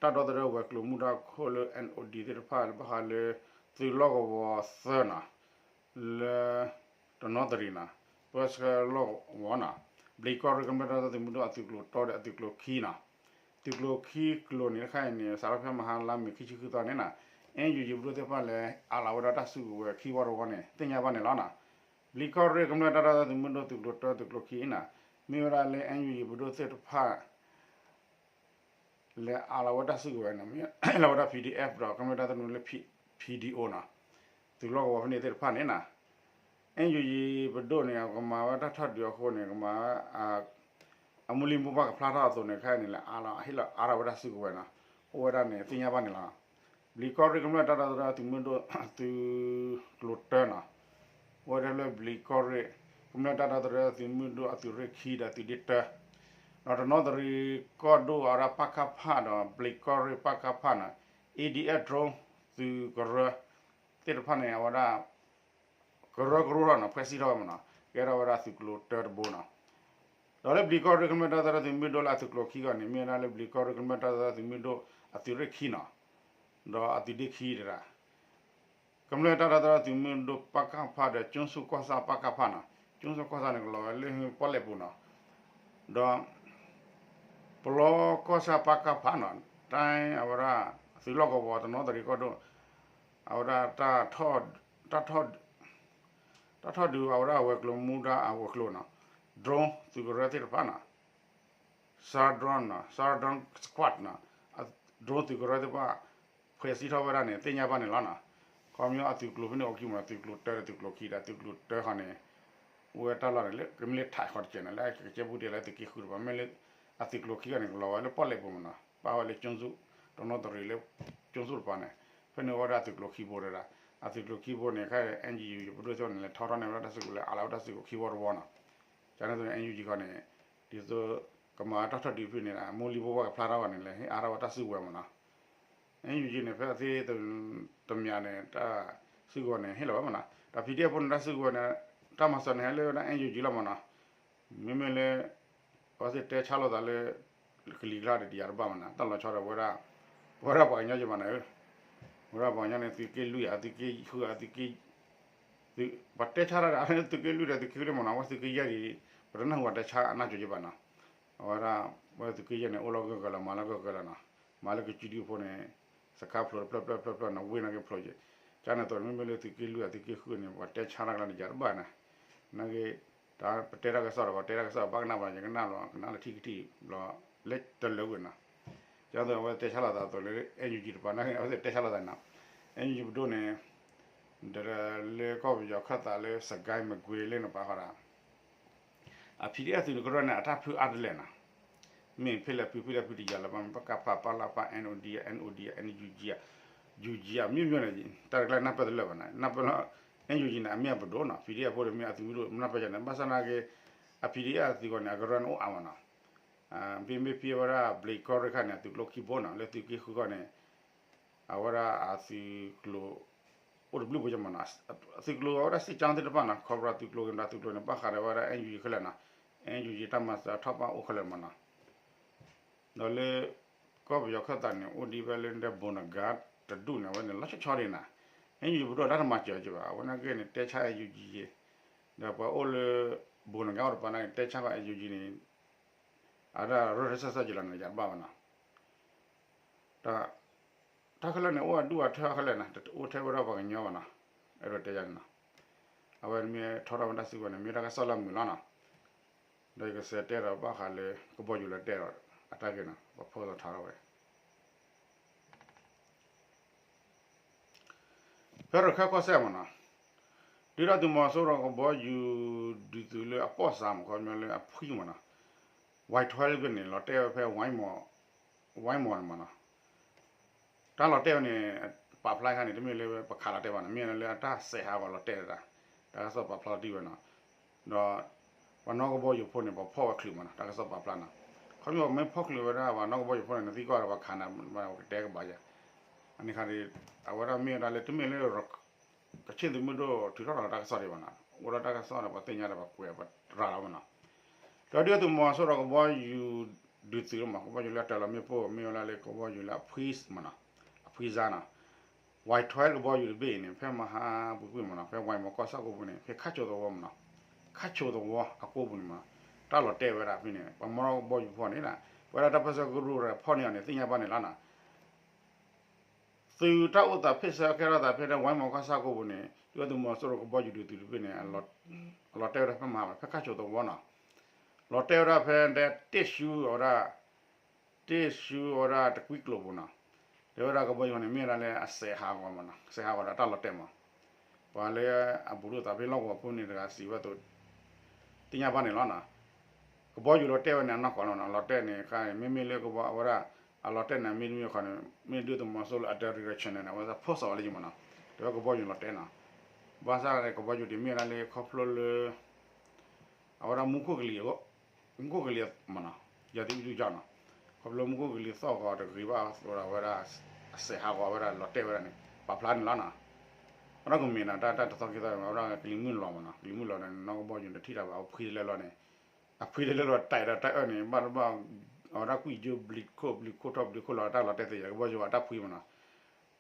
တၢ်ဒီသဒၢဝဲၤကျိၤမူဒါခိၣ်လၢ NOD သ့ၣ်တဖၣ် ဘၣ်ဃးလၢသုးလီၢ်ကဝီၤသၢနီၤ, လၢ တနီသရံၣ်နီၤ, ပၢဆှၢလီၢ်ကဝီၤနီၤ, ဘျံးကီၢ်ရ့ၣ်ကမျၢၢ်တၢ်ဒီသဒၢသုးမုၢ်ဒိၣ်အသုးကျိၤတၢဒီးအသုးကျိၤခံနီၤ, သုးကျိၤခံကျိၤန့ၣ်တခါအံၤန့ၣ် စးထီၣ်ဖဲမဟါလါမ့ၤခံဆံဃုသီန့ၣ်နီၤ, အ့ၣ်ယူၣ်ယံၤပဒိၣ်သ့ၣ်တဖၣ်လဲၤအးလီၤဝဲဒၣ်တၢ်စုကဝဲၤခံဝီတဝီန့ၣ် သ့ၣ်ညါဘၣ်န့ၣ်လီၤနီၤ, ဘျံးကီၢ်ရ့ၣ်ကမျၢၢ်တၢ်ဒီသဒၢသုးမုၢ်ဒိၣ်သုးကျိၤတၢသုးကျိၤခံနီၤ, မ့ၢ်ဝဲဒၣ်လၢ အ့ၣ်ယူၣ်ယံၤပဒိၣ်သ့ၣ်တဖၣ် လဲၤအးလီၤဝဲတၢ်စုကဝဲၤနီၤ, မ့ၢ်လီၤဝဲဒၣ် PDF ဒီးကမျၢၢ်တၢ်သနူလၢ PDO နီၤ, သုးလီၢ်ကဝီၤဖဲန့ၣ်သ့ၣ်တဖၣ်န့ၣ်နီၤ, အ့ၣ်ယူၣ်ယံၤပဒိၣ်န့ၣ် ကမၤဝဲတၢ်ထီၣ်ဒုးအဃိန့ၣ် ကမၤ အမူလံမူပှၢ်ကဖျါထီၣ်အသိးန့ၣ် ခဲအံၤန့ၣ် လဲၤအးလီၤ ဟ့ၣ်လီၤအါထီၣ်ဝဲဒၣ်စုကဝဲၤနီၤ, အိၣ်ဝဲဒၣ်န့ၣ် သ့ၣ်ညါဘၣ်န့ၣ်လီၤ. ဘျံးကီၢ်ရ့ၣ်ကမျၢၢ်တၢ်ဒီသဒၢသုးမုၢ်ဒိၣ် သုးကျိၤတၢနီၤ, အိၣ်ဝဲဒၣ်လၢဘျံးကီၢ်ရ့ၣ် ကမျၢၢ်တၢ်ဒီသဒၢသုးမုၢ်ဒိၣ်အသုးရ့ၣ်ခံဒီးသုးဒ့တၢ ဒီးတနီသရံၣ်ကီၢ်ဒိၣ်အဝဲဒၣ် ပကဖ ဒီးဘျံးကီၢ်ရ့ၣ် ပကဖ နီၤ, အ့ၣ်ဒံၣ်အဲၣ် drone သုးကရၢ သ့ၣ်တဖၣ်န့ၣ် အဝဲဒၣ် ကရၢကရိထီၣ်နီၤ, ဖှဲးစံထီၣ်ဝဲမးနီၤ, ကဲထီၣ်ဝဲဒၣ်သုးကျိၤတၢတဘိနီၤ. ဒီးလၢဘျံးကီၢ်ရ့ၣ်ကမျၢၢ်တၢ်ဒီသဒၢသုးမုၢ်ဒိၣ်လၢအသုးကျိၤခံဂီၢ်န့ၣ် မ့ၢ်ဝဲဒၣ်လၢဘျံးကီၢ်ရ့ၣ်ကမျၢၢ်တၢ်ဒီသဒၢသုးမုၢ်ဒိၣ်အသုးရ့ၣ်ခံနီၤ, ဒီးအသုးဒ့ခံတဒၣ် ကမျၢၢ်တၢ်ဒီသဒၢသုးမုၢ်ဒိၣ် ပကဖ ဒီးကၠိစူၣ်ကီၢ်ဆၣ် ပကဖ နီၤ, ကၠိစူၣ်ကီၢ်ဆၣ်န့ၣ် ကလီၤဝဲလၢဟံၣ်ပီၣ်လဲၣ်ပူၤနီၤ, ဒီး ပလီကီၢ်ဆၣ် ပကဖ နီၤ, တၢ်အဝဲဒၣ် သုးလီၢ်ကဝီၤတနီသရံၣ်ကီၢ်ဒိၣ် အဝဲဒၣ် တၢ်ထီၣ်ဒုးအဝဲဒၣ်ဝဲၤကျိၤမူဒါအဝဲၤကျိၤနီၤ, drone သုးကရၢသ့ၣ်တဖၣ်နီၤ, Squadron နီၤ, Squadron Squad နီၤ, drone သုးကရၢသ့ၣ်တဖၣ် ဖှဲးစံထီၣ်ဝဲဒၣ်န့ၣ် သ့ၣ်ညါဘၣ်န့ၣ်လီၤနီၤ. ခီပညီအသုးကျိၤဖဲန့ၣ်အိၣ်ခံမး သုးကျိၤတၢဒီးသုးကျိၤခံဒီး သုးကျိၤတၢခီန့ၣ် အိၣ်ဝဲတၢ်လီၢ်န့ၣ်လၢ ကမ့ၢ်လၢထးခီတကဲးန့ၣ် လၢကကဲပူၤတ့ၢ်လၢသုးက့ဃုတပၤ မ့ၢ်လၢ အသုးကျိၤခံဂီၢ်န့ၣ် ကလီၤဝဲလၢပီၣ်လဲၣ်ပူၤမးနီၤ, ပာ်ဝဲလၢကၠိစူၣ် တနီသရံၣ်လၢ ကၠိစူၣ်တပၤန့ၣ် ဖဲန့ၣ်အိၣ်ဝဲဒၣ်သုးကျိၤခံဘိတဒၣ်, အသုးကျိၤခံဘိန့ၣ် ခဲအံၤ အ့ၣ်ယူၣ်ယံၤပဒိၣ်သ့ၣ်န့ၣ် လဲၤထီထီၣ်န့ၢ်ဝဲဒၣ်တၢ်စုကဝဲၤ လဲၤအးလီၤဝဲတၢ်စုကဝဲၤခံဘိတဝီနီၤ. ကန့ၣ်အသိးန့ၣ် အ့ၣ်ယူၣ်ယံၤခီန့ၣ် ဒ်သိး ကမၤတၢ်ထီၣ်ဒုးဖဲန့ၣ် အမူလံဘိဘၣ်ကဖျါထီၣ်ဘၣ်န့ၣ် လဲၤဟ့ၣ်အါထီၣ်ဝဲတၢ်စုကဝဲၤမးနီၤ. အ့ၣ်ယူၣ်ယံၤန့ၣ် ဖဲအသ့တမံၤန့ၣ် တၢ်စုကဝဲၤန့ၣ် ဟ့ၣ်လီၤဝဲမးနီၤ, ဒီး PDF ဖိန့ၣ် တၢ်စုကဝဲၤန့ၣ် တၢ်မၤစၢၤန့ၣ် ဟဲလၢဝဲဒၣ် အ့ၣ်ယူၣ်ယံၤလီၤမးနီၤ. မ့မ့ၢ်လၢ အဝဲသ့ၣ်တဲဆါလိာ်သးလၢ ကလံၤကျါဒီး ဒ်ယၤတဘၣ်မးနီၤ, တၢ်လီၤဆီဒီးဝဲဒၣ် ဝဲဒၣ်ပှၤကညီယဘၣ်န့ၣ်, ဝဲဒၣ်ပှၤကညီန့ၣ် သုးက့လွံၢ်ဧါ သုးက့ဃုဧါ သုးက့ ပှၤတဲဆါတၢ်ဒီး သုးက့လွံၢ်ဒီးသုးက့ဃုန့ၣ်မးနီၤ, အဝဲသုးက့ယဲၢ်န့ၣ် ပတနၢ်ဟူပှၤတဲဆါအနၢ်ကၠိယဘၣ်နီၤ. အဝဲဒၣ် အဝဲသုးက့ယဲၢ်န့ၣ် အိၣ်လီၤဂၢၢ်ဂၢၢ်လီၤ မၤလီၤဂၢၢ်ဂၢၢ်လီၤနီၤ, မၤလၢကစုဒုဖိန့ၣ် စခါဖျိးတဖျၢၣ်ဖျၢၣ်ဖျၢၣ်ဖျၢၣ်နီၤ, ဝ့ၢ်နာ်က့ဖျိးက့ၤ, ကန့ၣ်အသိးန့ၣ် မ့မ့ၢ်လၢသုးက့လွံၢ်ဧါ သုးက့ဃုန့ၣ် ပှၤတဲဆါတၢ်ကျါန့ၣ် ယၤတဘၣ်န့ၣ်, နာ်က့ တၢ်ပတဲတၢ်ကစီၣ်ဒီး ပှၤတဲတၢ်ကစီၣ်ဘၣ်ကနၣ်ဘၣ် ယကနၣ်လီၤ ကနၣ်လၢထံၣ်ကထံၣ်ဘျီ လၢတလၢဝဲနီၤ. ကန့ၣ်အသိး အဝဲတဲဆါလိာ်သးအသိးလၢ အ့ၣ်ယူၣ်ယံၤတပၤ နာ်က့ အဝဲသ့ၣ်တဲဆါလိာ်သးနီၤ, အ့ၣ်ယူၣ်ယံၤပဒိၣ်န့ၣ် ဒီးလၢကီၢ်ပယီၤခၢၣ်သးလၢ စကဲမကွ့ၤလၢန့ၣ်ပၤဃီဒီး အ PDF သုးကရၢန့ၣ် အတၢ်ဖုအါတလဲၣ်နီၤ, မ့ၢ်ဖဲလဲၣ်ဖု ဖဲလဲၣ်ဖုတယၤလၢၤဘၣ် ပကဖ ပလဖ NOD NOD NUG NUG အမျိုးမျိုးန့ၣ် တၢ်တကျါနၢ်ပၢၢ်တလၢာ်ဘၣ်နီၤ, နၢ်ပၢၢ်လၢ NUG န့ၣ် အမ့ၢ်အပဒိၣ်နီၤ, PDF ဖိတမ့ၢ်အသုးမုၢ်ဒိၣ် နၢ်ပၢၢ်ယၤန့ၣ် ဘၣ်ဆၣ်နာ်က့ အ PDF အသုးကီၢ်န့ၣ် အကရၢန့ၣ်အိၣ်အါမးနီၤ, မ့မ့ၢ်ဖဲဝဲဒၣ် ဘျံးကီၢ်ရ့ၣ်ခါန့ၣ် အသုးကျိၤခံဘိနီၤ, လၢသုးက့ဃုခီန့ၣ် အဝဲဒၣ်အသုးကျိၤ အိၣ်တဘျုးဖိမးနီၤ, သုးကျိၤအဝဲဒၣ် စစ်ကြောင်း သ့ၣ်တဖၣ်နီၤ, Cobra သုးကျိၤ က့ၤမတၤသုးကျိၤန့ၣ် ဘၣ်ဃးဒီးဝဲဒၣ် NUG ခဲလၢာ်နီၤ, NUG တၢ်မၤစၢၤထီၣ်ပၣ်အိၣ်ခဲလၢာ်မးနီၤ, ဒီးလၢ ကီၢ်ပယီၤခၢၣ်သးန့ၣ် အိၣ်ဒံးဝဲလၢ ဘိၣ်နဂါတဒူၣ်န့ၣ် အဝဲန့ၣ် လီၤဆီဆီဒံးနီၤ, NUG ပဒိၣ်တၢ်တမၤစၢၤက့ၤဘၣ်, အဝဲနာ်က့န့ၣ် တဲဆါ NUG ယ့ၤ, ဒီးပှၤအိၣ်လၢ ဘိၣ်နဂါအိၣ်တပၤနာ်က့ တဲဆါဃီ NUG န့ၣ် အဒၣ်ရၢၢ်ရၢၢ်စၢၢ်စၢၢ်က့ၤလီၤန့ၣ် ယၤတဘၣ်ဘၣ်နီၤ, တၢ် တၢ်ခဲလၢာ်န့ၣ် အိၣ်အဒူၣ်အထၢၣ်ခဲလၢာ်နီၤ, တအိၣ်ထဲဝဲဒၣ်ပှၤကညီဘၣ်နီၤ, အဲၣ်ဒိးတဲယၤန့ၣ်နီၤ, အဝဲမ့ၢ်ထီထီၣ်ဝဲဒၣ်စုကဝဲၤန့ၣ် မ့ၢ်တၢ်ကစီၣ်လၢအမုာ်လီၤနီၤ, ဒီးယကစးတဲဒီးဘၣ်ဃးလၢ ကဘီယူၤလၢတဲဒီး အတၢ်ဂ့ၢ်နီၤ, ပဖီၣ်သီထါထီၣ်ဝဲ ဖဲရခဲကီၢ်စဲၣ်မ့ၢ်နီၤ, ဒုၣ်ဒါသုးမီၤစိရိၤကဘီယူၤဒုးသုးလၢအပီၣ်စးမ့ၢ် ခီပညီလၢအဖှံမ့ၢ်နီၤ, ဝဲထွဲလၢဖဲန့ၣ် လီၤတဲာ်ဝဲဖဲ ဝဲမီၤန့ၣ်မ့ၢ်နီၤ, တၢ်လီၤတဲာ်ဝဲန့ၣ် ပာ်ဖျါခါန့ၣ် တမ့ၢ်လၢပခးလီၤတဲာ်ဘၣ်နီၤ, မ့ၢ်လၢအတၢ်စဲးဟးဂီၤလီၤတဲာ်တၢ်, တၢ်ကစီၣ်ပာ်ဖျါလီၤတံၢ်ဝဲနီၤ, ဒီး ပှၤနီၣ်ကဘီယူၤဖိန့ၣ် ပှၤဖီၣ်ဝဲချုးမ့ၢ်နီၤ, တၢ်ကစီၣ်ပာ်ဖျါနီၤ, ခီပညီမ့ၢ်ဖီၣ်ချုးဝဲဒၣ်ပှၤနီၣ်ကဘီယူၤဖိန့ၣ် နသံကွၢ်ဒီးပှၤခးနၤ ပှၤကတဲကဘၣ်ယၤ, အန့ၣ်ခါဒီး အဝဲဒၣ်မ့ၢ်ဝဲဒၣ်လၢတမ့ၢ်လၢ ကခ့ၣ်သုးမုၢ်ဒိၣ်ထုးထီၣ်လီၤတၢ်ကစီၣ်ဒံးဘၣ်နီၤ, အိၣ်ဒီးတၢ်ကစီၣ်ဒီးပှၤသ့ၣ်ညါဒီးပှၤကွဲးပှၤရၤလီၤမ့ၢ်နီၤ, ဒီးဒုၣ်ဒါသုးမီၤစိရိၤကဘီယူၤဒုးသုးလီၤမ့ၢ် ကဘီယူၤလၢအတၢၤလီၤမ့ၣ်ပိၢ် မ့ၢ်ဝဲဒၣ်လၢကဘီယူၤလၢအဖှံမ့ၢ်နီၤ, အဖှံစါနီၤ, ဝဲထွဲကဘီယူၤတဘ့ၣ်အံၤန့ၣ် ဖဲမဟါပူၤကွံာ်မ့ၢ်နီၤ, ဖဲဝဲမီၤကီၢ်ဆၣ်ကိးပူၤန့ၣ် ဖဲခၣ်ဆိးသဝီမ့ၢ်နီၤ, ခၣ်ဆိးသဝီအကိးပူၤန့ၣ်မ့ၢ်နီၤ, တၢ်လီၤတဲာ်ဝဲဒၣ်ဖဲန့ၣ် ပှၤမီၣ်ကဘီယူၤဖိန့ၣ် ပဝဲဒၣ်တၢ်ပၢၢ်ဆၢကရူၢ်ဖီၣ်န့ၢ်အီၤန့ၣ် သ့ၣ်ညါဘၣ်န့ၣ်လီၤနီၤ သုးတၢ်အိၣ်သးဖ့ၣ်ဆၢကဲထီၣ်သးဖဲန့ၣ် ဝဲမီၤကီၢ်ဆၣ်ကိးပူၤန့ၣ် ဒုၣ်ဒါသုးမီၤစိရိၤကဘီယူၤဒုးသုးတဘ့ၣ်န့ၣ် အလီၤတဲာ်ဝဲဒၣ်ဖဲမဟါ ဖဲခၣ်ဆိးသဝီနီၤ, လီၤတဲာ်ဝဲဒၣ်ဖဲတဲတ့ၢ်ရှူအဝဲဒၣ်, တ့ၢ်ရှူအဝဲဒၣ်တကွံကျိၤပူၤနီၤ, တဲဝဲဒၣ်ကဘီယူၤန့ၣ် မ့ၢ်ဝဲဒၣ်လၢအစဲးဟးဂီၤမ့ၢ်နီၤ, စဲးဟးဂီၤဒီးတၢ်လီၤတဲာ်မ့ၢ်, ပှၤလၢအဘူးလိာ်သးဖဲလီၢ်ကဝီၤဖိန့ၣ်တဂၤစံးဝဲအသိး သ့ၣ်ညါဘၣ်န့ၣ်လီၤနီၤ, ကဘီယူၤလီၤတဲာ်ဝဲန့ၣ် အနီၢ်ကီၢ်လီၤနီၤ, လီၤတဲာ်န့ၣ်ခါန့ၣ် မ့မ့ၢ်လၢကဘီအဝဲဒၣ် အလီၤတဲာ်န့ၣ် မ့တမ့ၢ်ခီန့ၣ် မ့ၢ်ဒုၣ်ဒါသုးမီၤစိရိၤလၢအတၢၤ direction န့ၣ် အဝဲဒၣ် post အီၤလၢယမ့ၢ်နီၤ, တဲဝဲကဘီယူၤလီၤတဲာ်နီၤ, ဘၣ်ဆၣ်န့ၣ် ကဘီယူၤဒ်မ့ၢ်ဝဲဒၣ်လၢခီဖျိလၢ အဝဲဒၣ်မူခိၣ်ကလံၤ မူခိၣ်ကလံၤမ့ၢ်နီၤ, ယၤသံအူဒူကၠီနီၤ, ခီဖျိမူခိၣ်ကလံၤသီၣ်ဂီၤတဂ့ၤဘၣ်အဃိဒီး အဝဲဒၣ်အစဲးဟးဂီၤဝဲဒၣ်လီၤတဲာ်ဝဲဒၣ်န့ၣ် ပာ်ဖျါန့ၣ်လီၤနီၤ, အနီၢ်ကမ့ၢ်နီၤ တၢ်တသီခံသီ အဝဲဒၣ်ကလံၤမုၢ်လီၤမ့ၢ်နီၤ, ကလံၤမုၢ်လီၤန့ၣ် နီၢ်ကဘီယူၤန့ၣ်တထံၣ်တၢ်ဘၣ် အဖှံတလဲလီၤန့ၣ်, အဖှံတလဲလီၤတၢ်ဒီးတၢ်အၢၣ်န့ၣ် ဘၣ်တဘၣ် အဝဲဒၣ်ကွံာ်ယိဘျံးခိၣ် ဘျံးခိၣ်ထီၣ်ဘျံးခိၣ်လီၤ တၢ်လီၤတဲာ်သ့ၣ်ယၤ ကဘီယူၤဘၣ်တၢ်ဖှံမ့ၢ်နီၤ,